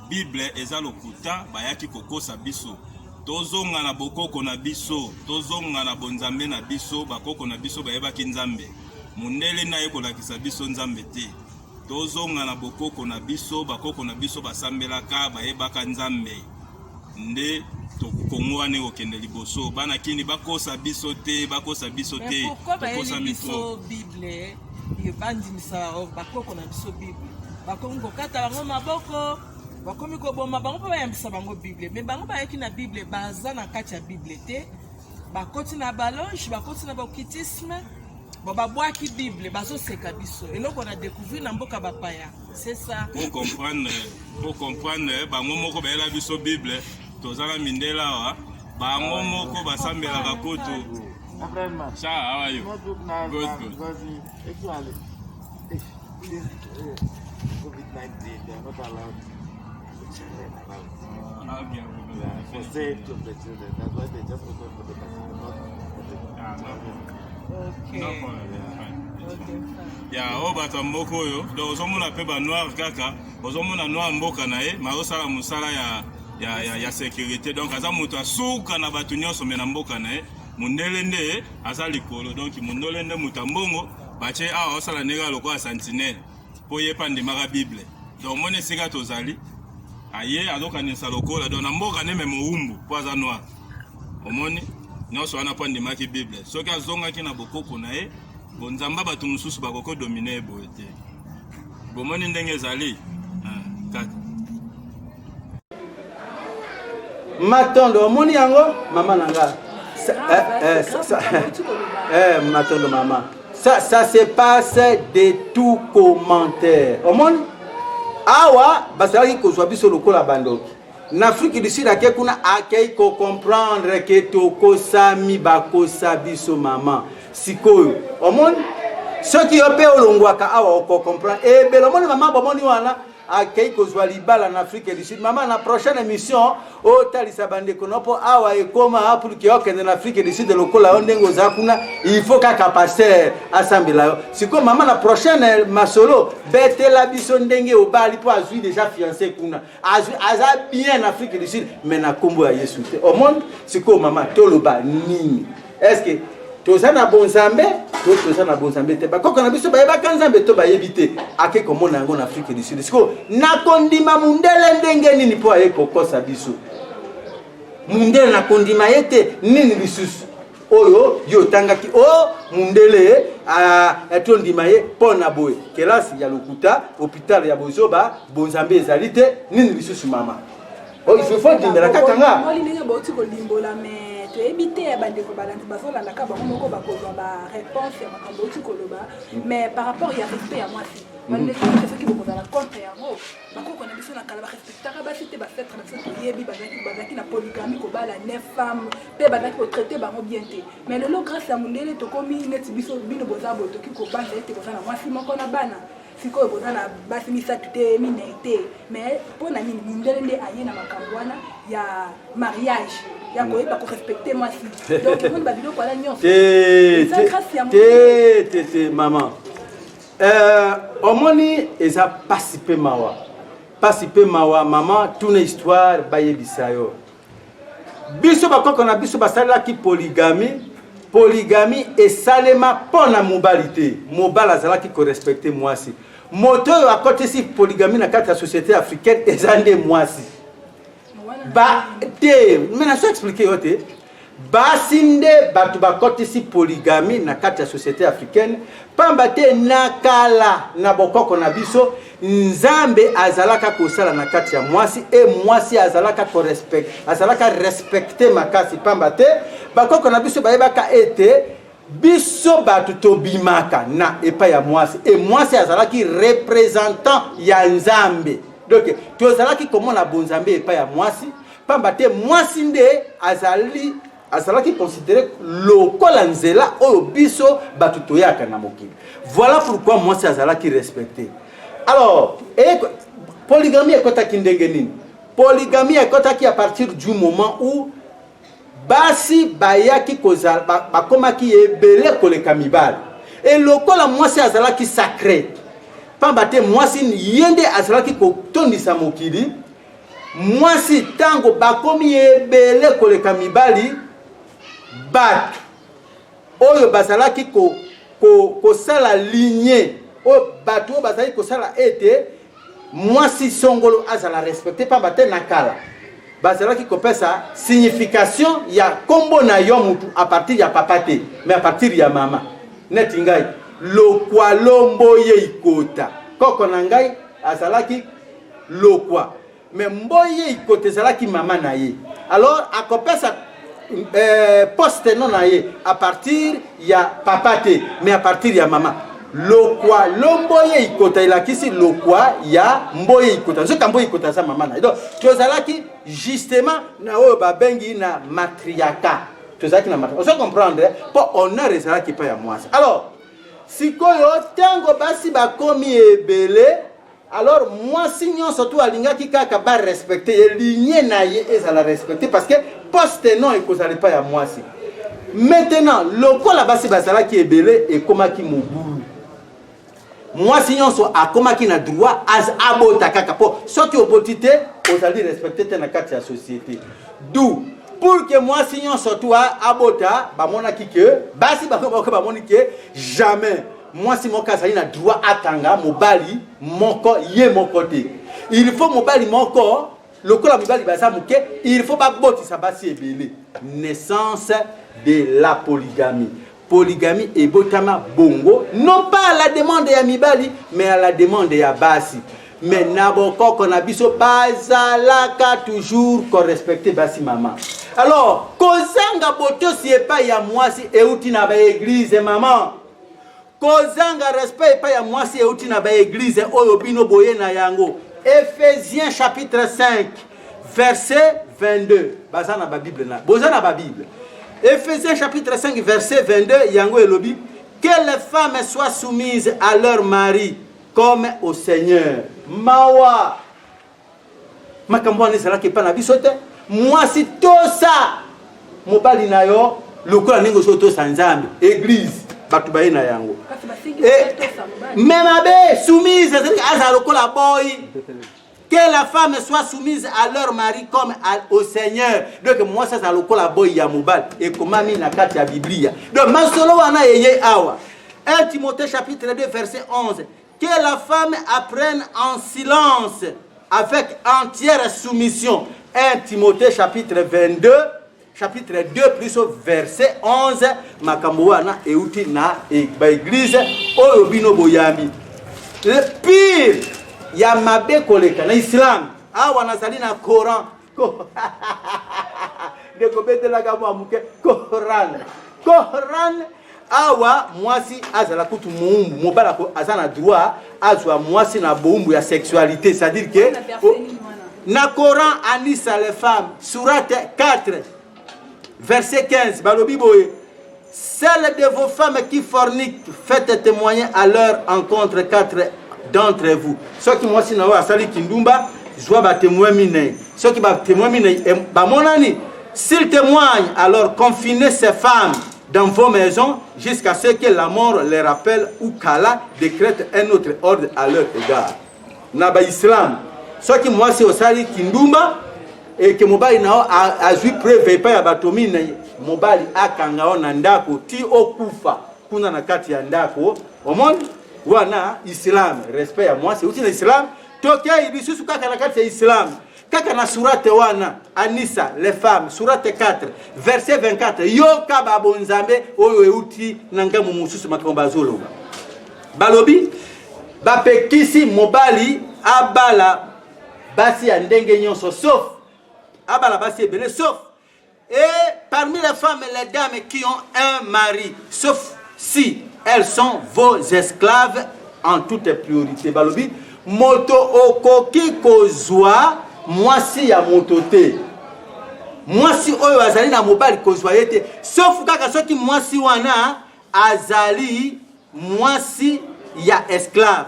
Speaker 10: bible eza lokuta, bayaki kokosa biso. Tozonga na bokoko na biso, tozonga na bonzambe na biso, bakoko na biso bayebaki Nzambe. Mundele nde aye kolakisa biso Nzambe te. Tozonga na bokoko na biso, bakoko na biso basambelaka, bayebaka Nzambe. Nde to Congo wana ekokende liboso. Bana kini bakosa biso te, bakosa biso te.
Speaker 11: Mais pourquoi bayeli
Speaker 10: Tokosami
Speaker 11: biso
Speaker 10: trop.
Speaker 11: Bible, bandimisa bakoko na biso Bible. Bakomi kokata bango maboko, bakomi koboma bango mpo bayambisa bango Bible. Mais bango bayaki na Bible, baza na kati ya Bible te. Bakoti na baloge, bakoti na ba occultisme. Bon, babwaki Bible, bazoseka biso. Eloko na découvrir na mboka bapaya, c'est ça.
Speaker 10: Pour comprendre, pour comprendre, bango moko bayela biso Bible, toza na mindele awa, bango moko basambelaka kutu. Sir, how are you? Good, good.
Speaker 2: Actually, this COVID-19, they are not allowed the children around. Yeah, for safety of the children. That's why they just open for the casino, not for the children.
Speaker 11: Okay.
Speaker 10: No problem. It's fine. It's
Speaker 11: Okay,
Speaker 10: fine.
Speaker 11: fine.
Speaker 10: Ya oyo bato ya mboka oyo, donc ozomona mpe banoir kaka, ozomona noir mboka na ye, ma azosala mosala ya, ya, ya, ya sécurité. Donc aza moto asuka na bato nyonso, me na mboka na ye mondele nde aza likolo. Donc mondele nde moto ya mbongo batie awa, osala ndenge ya lokola sentinelle mpo ye mpe andimaka Bible. Donc omoni esika tozali, aye azokanisa lokola donc na mboka nde me mowumbu mpo aza noir. Omoni nyonso wana mpo andimaki Bible. Soki azongaki na bokoko na ye, bonzamba bato mosusu bakoki domine ye boye te. Bomoni ndenge ezali kaka.
Speaker 7: Matondo, omoni yango mama na nga. Matondo mama. Ça, ça se passe de tout commentaire. Omoni awa bazalaki kozwa biso lokola bandoki. Na Afrique du Sud ake kuna akei kocomprendre ke tokosami, bakosa biso mama. Sikoyo omoni soki yo mpe olongwaka awa okocomprendre ebele. Omoni mama, bomoni wana akei kozwa libala na Afrique du Sud. Mama, na prochaine émission otalisa bandeko na mpo awa ekoma pour ke okende na Afrique du Sud lokola yo ndenge oza kuna, il faut kaka pasteur asambela yo. Sikoyo mama, na prochaine masolo betela biso ndenge obali, mpo azwi déjà fiancé kuna, azwi, aza bien na Afrique du Sud, mais na nkombo ya Yesu te. Omoni sikoyo mama, toloba nini? Est ce que toza na bonzambe to toza na bonzambe te? Bakoko na biso bayebaka Nzambe to bayebi te? Ake komona yango na Afrique du Sud. Sikoyo nakondima mundele ndenge nini mpo aye kokosa biso? Mundele nakondima ye te. Nini lisusu oyo yo otangaki? O mundele tondima ye mpo na boye, kelasi ya lokuta, hôpital ya bozoba, bonzambe ezali te. Nini lisusu mama? Oh, il faut ndimela kaka nga.
Speaker 8: Moli ndenge bauti kolimbola, me toyebi te ya bandeko balandi bazolandaka, bango moko bakozwa baréponse ya makambo bauti koloba. Mais par rapport ya respect ya mwasi, bandeko, soki bokozala contre yango, bakoko na biso na kala barespectaka basi te. Baancêtres na biso toyebi bazalaki na polygamie, kobala neuf femmes, mpe bazalaki kotraite bango bien te. Mais lelo, grâce ya mondele, tokomi neti biso. Bino boza boye, toki kobanza ete boza na mwasi moko na bana. Sikoyo boza na basi misato te, minei te, mais mpo na nini mondele nde aye na makambo wana ya mariage, ya koyeba korespecte mwasi? Donc emoni babiloko wana nyonso eza grâce ya
Speaker 7: te te te mama. Omoni eza pasi mpe mawa, pasi mpe mawa mama. Tuna histoire bayebisa yo. Biso bakoko na biso basalelaki polygamie. Polygamie esalema mpo na mobali te. Mobali azalaki korespecte mwasi. Moto oyo akotisi polygamie na kati ya société africaine eza nde mwasi ba te. Me naso explike yo te, basi nde bato bakotisi polygamie na kati ya société africaine, pamba te na kala, na bokoko na biso, Nzambe azalaka kosala na kati ya mwasi e mwasi azalaka korespect, azalaka respecte makasi, pamba te bakoko na biso bayebaka ete biso bato tobimaka na epai ya mwasi e mwasi azalaki représentant ya Nzambe. Donc tozalaki komona bonzambe epai ya mwasi, pamba te mwasi nde azali azalaki considéré lokola nzela oyo biso bato toyaka na mokili. Voilà pourquoi mwasi azalaki respecté. Alors polygamie ekɔtaki ndenge nini? Polygamie ekɔtaki à partir du moment où basi bayaki kozala, bakomaki ebele koleka mibali. E lokola mwasi azalaki sacré, pamba te mwasi ye nde azalaki kotondisa mokili, mwasi ntango bakomi ebele koleka mibali, bato oyo bazalaki kosala ko, lignée. Oyo bato oyo bazali kosala ete mwasi songolo azala respecte, pamba te na kala bazalaki kopesa signification ya kombo na yo mutu à partir ya papa te, mais à partir ya mama. Neti ngai Lokwa Lomboye Ikota, koko na ngai azalaki Lokwa, mais Mboye Ikota ezalaki mama na ye. Alors akopesa poste nom na ye à partir ya papa te, mais à partir ya mama. Lokwa Lomboye Ikota elakisi Lokwa ya Mboye Ikota, nzoka Mboye Ikota aza mama na ye. Donc tozalaki justement na oyo babengi na matriarcat, tozalaki na matriarcat, ozo comprendre, mpo honneur ezalaki epai ya mwasi. Alors sikoyo ntango basi bakomi ebele, alors mwasi nyonso tu alingaki kaka ba respecte ye, lignée na ye ezala respecte, parce que poste non ekozala epai ya mwasi. Maintenant lokola basi bazalaki ebele, ekomaki mobulu. Mwasi nyonso akomaki na droit abota kaka, mpo soki oboti te ozali respecte te na kati ya société. D'où pour que mwasi nyonso tu abota, bamonaki ke basi bango moko bamoni ke jamais mwasi moko azali na droit akanga mobali moko ye moko te. Il faut mobali moko, lokola mibali baza moke, il faut babotisa basi ebele. Naissance de la polygamie. Polygamie ebotama bongo, non pas à la demande ya mibali, mais à la demande ya basi. Mais na bokoko na biso bazalaka toujours korespecte basi, mama. Alors kozanga botosi epai ya mwasi euti na baeglize, mama. Kozanga respect epai ya mwasi euti na baeglize oyo bino boye na yango. Ephésiens chapitre 5 verset 22. Baza na babible na boza na babible. Ephésiens chapitre 5 verset 22, yango elobi: que les femmes soient soumises à leur mari comme au Seigneur. Mawa, makambo wana ezalaki epai na biso te. Mwasi, tosa mobali na yo lokola ndenge ozotosa Nzambe. Eglize bato baye na yango me mabe. Soumise ezali azala lokola boy. Que la femme soit soumise à leur mari comme au Seigneur. Donc mwasi azala lokola boy ya mobali, ekomami na kati ya Biblia. Donc masolo wana eye awa. 1 Timothée chapitre 2 verset 11: que la femme apprenne en silence avec entière soumission. 1 Timothée chapitre 22, chapitre 2 plus verset 11. Makambo wana euti na baeglize oyo bino boyambi. Le pire ya mabe koleka na islam, awa nazali na Coran. Ndeko, betelaka mwa moke Coran. Coran awa, mwasi azala kutu moumbu, mobali aza na droit azwa mwasi na boumbu ya sexualité. C'est-à-dire que na Coran, Anisa, les femmes, sourate 4 verset 15, balobi boye: celles de vos femmes qui forniquent, faites témoigner à leur encontre quatre d'entre vous. Soki mwasi na oyo asali kindumba, zwa batémoin minei. Soki batémoin minei bamonani, s'ils témoignent, alors confinez ces femmes dans vos maisons jusqu'à ce que la mort les rappelle ou qu'Allah décrète un autre ordre à leur égard. Na baislam, soki mwasi osali kindumba eke mobali na yo azwi preuve epai ya bato minei, mobali akanga yo na ndako ti okufa kuna na kati ya ndako. Omoni wana islam, respect ya mwasi euti na islam. Tokei lisusu kaka na kati ya islam, kaka na surate wana Anisa, les femmes, surate 4 verset 24. Yoka babonzambe oyo euti na ngambo mosusu, makambo bazoloba. Balobi bapekisi mobali abala basi ya ndenge nyonso, sauf abala basi ebele, sauf et parmi les femmes, les dames qui ont un mari, sauf si elles sont vos esclaves en toute priorité. Balobi moto okoki kozwa mwasi ya moto te. Mwasi oyo azali na mobali, kozwa ye te, sauf kaka soki mwasi wana azali mwasi ya esclave.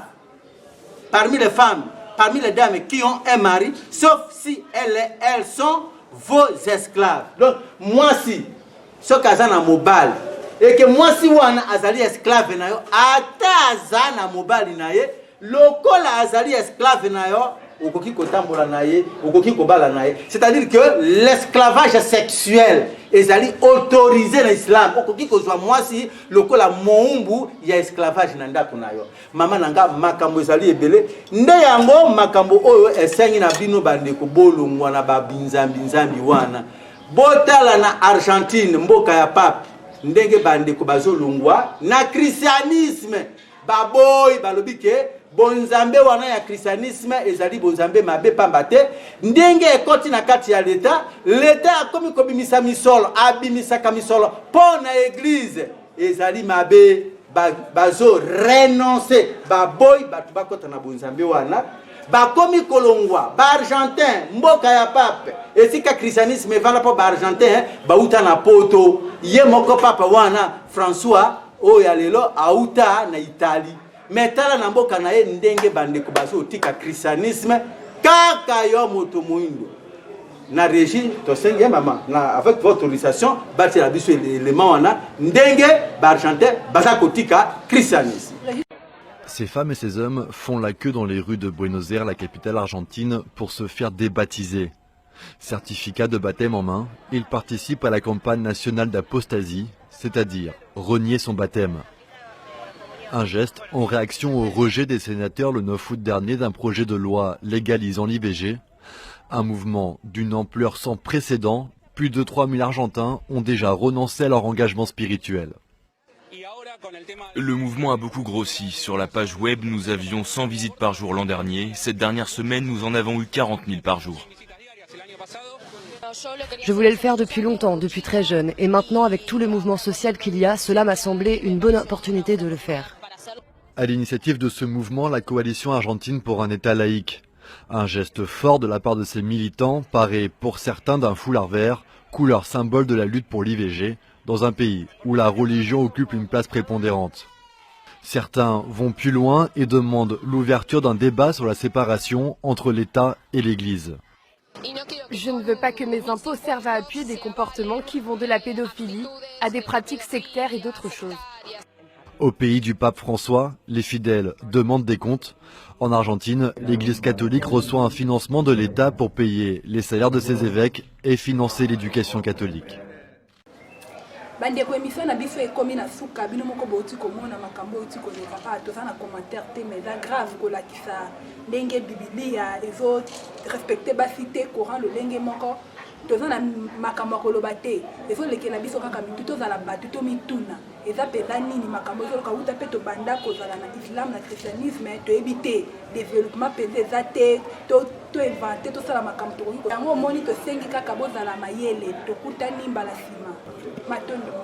Speaker 7: Parmi les femmes, parmi les dames qui ont un mari, sauf si elles sont vos esclaves. Donc mwasi soki aza na mobali eke mwasi wana azali esclave na yo, ata aza na mobali na ye, lokola azali esclave na yo. Okoki kotambola na ye, okoki kobala na ye. C'est-à-dire que l'esclavage sexuel ezali autorisé na islam. Okoki kozwa mwasi lokola moumbu ya esclavage na ndako na yo. Mama na nga, makambo ezali ebele. Nde yango makambo oyo esengi na bino bandeko, bolongwa na babinzambi-nzambi wana. Botala na Argentine, mboka ya pape, ndenge bandeko bazolongwa na christianisme. Baboyi, balobi ke bonzambe wana ya christianisme ezali bonzambe mabe, pamba te ndenge ekoti na kati ya leta, leta akomi kobimisa misolo, abimisaka misolo mpo na eglize, ezali mabe. Bazo renoncer, baboyi bato bakota na bonzambe wana. Bakomi kolongwa baargentin, mboka ya pape, esika christianisme evanda, mpo baargentin bauta na poto. Ye moko papa wana François oyo ya lelo auta na Italie, me tala na mboka na ye ndenge bandeko bazotika christianisme. Kaka yo moto moindo na régie, tosengi ye mama na avec votre autorisation batiela biso élément wana ndenge baargentin baza kotika christianisme.
Speaker 13: Ces femmes et ces hommes font la queue dans les rues de Buenos Aires, la capitale argentine, pour se faire débaptiser. Certificat de baptême en main, ils participent à la campagne nationale d'apostasie, c'est-à-dire renier son baptême. Un geste en réaction au rejet des sénateurs le 9 août dernier d'un projet de loi légalisant l'IVG. Un mouvement d'une ampleur sans précédent, plus de 3000 Argentins ont déjà renoncé à leur engagement spirituel.
Speaker 14: Le mouvement a beaucoup grossi. Sur la page web, nous avions 100 visites par jour l'an dernier. Cette dernière semaine, nous en avons eu 40 000 par jour.
Speaker 15: Je voulais le faire depuis longtemps, depuis très jeune, et maintenant avec tout le mouvement social qu'il y a, cela m'a semblé une bonne opportunité de le faire.
Speaker 13: À l'initiative de ce mouvement, la coalition argentine pour un État laïque. Un geste fort de la part de ces militants, paré pour certains d'un foulard vert, couleur symbole de la lutte pour l'IVG, dans un pays où la religion occupe une place prépondérante. Certains vont plus loin et demandent l'ouverture d'un débat sur la séparation entre l'État et l'Église.
Speaker 16: Je ne veux pas que mes impôts servent à appuyer des comportements qui vont de la pédophilie à des pratiques sectaires et d'autres choses.
Speaker 13: Au pays du pape François, les fidèles demandent des comptes. En Argentine, l'Église catholique reçoit un financement de l'État pour payer les salaires de ses évêques et financer l'éducation catholique.
Speaker 8: Bandeko, émission na biso ekomi na suka. Bino moko bouti komona makambo outi koleka. Ah, toza na commentaire te, mais eza grave kolakisa ndenge bibilia ezo respecte basi te, coran lolenge moko. Toza na makambo ya koloba te, ezolekela biso kaka mitu. Tozala bato, tomituna eza mpenza nini makambo ezoloka wuta mpe tobanda kozala na islam na christianisme. Toyebi te, développement mpenza eza te. To invente, tosala makambo tokoki yango. Omoni, tosengi kaka bozala mayele. Tokutani mbala nsima. Matondo mingi.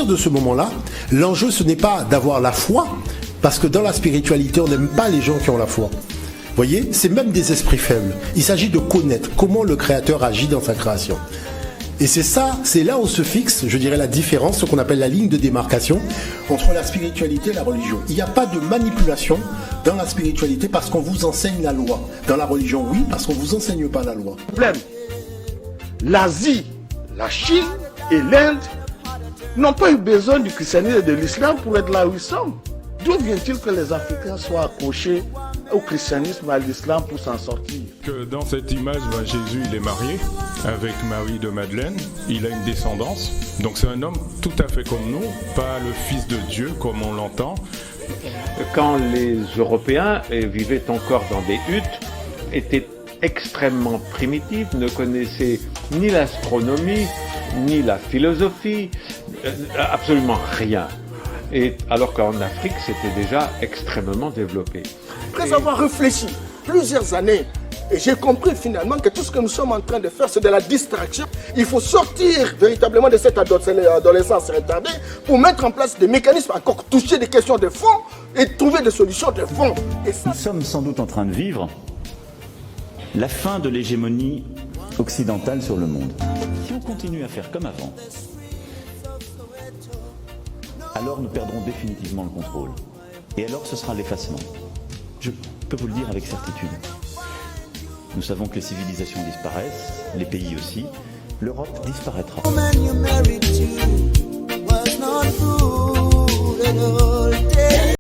Speaker 1: De ce moment-là, l'enjeu, ce n'est pas d'avoir la foi, parce que dans la spiritualité, on n'aime pas les gens qui ont la foi. Voyez, c'est même des esprits faibles. Il s'agit de connaître comment le Créateur agit dans sa création. Et c'est ça, c'est là où se fixe, je dirais, la différence, ce qu'on appelle la ligne de démarcation entre la spiritualité et la religion. Il n'y a pas de manipulation dans la spiritualité parce qu'on vous enseigne la loi. Dans la religion, oui, parce qu'on vous enseigne pas la loi.
Speaker 2: Problème. L'Asie, la Chine et l'Inde n'ont pas eu besoin du christianisme et de l'islam pour être là où ils sont. D'où vient-il que les Africains soient accrochés au christianisme et à l'islam pour s'en sortir?
Speaker 3: Que dans cette image, ben, Jésus, il est marié avec Marie de Madeleine, il a une descendance, donc c'est un homme tout à fait comme nous, pas le fils de Dieu comme on l'entend.
Speaker 4: Quand les Européens vivaient encore dans des huttes, étaient extrêmement primitifs, ne connaissaient ni l'astronomie, ni la philosophie, absolument rien. Et alors qu'en Afrique, c'était déjà extrêmement développé.
Speaker 5: Après avoir réfléchi plusieurs années, et j'ai compris finalement que tout ce que nous sommes en train de faire, c'est de la distraction. Il faut sortir véritablement de cette adolescence retardée pour mettre en place des mécanismes, encore toucher des questions de fond et trouver des solutions de fond. Et ça,
Speaker 6: Nous sommes sans doute en train de vivre la fin de l'hégémonie occidentale sur le monde. Si on continue à faire comme avant, alors nous perdrons définitivement le contrôle. Et alors ce sera l'effacement. Je peux vous le dire avec certitude. Nous savons que les civilisations disparaissent, les pays aussi. L'Europe disparaîtra.
Speaker 17: Woman you married to was not fooled at all.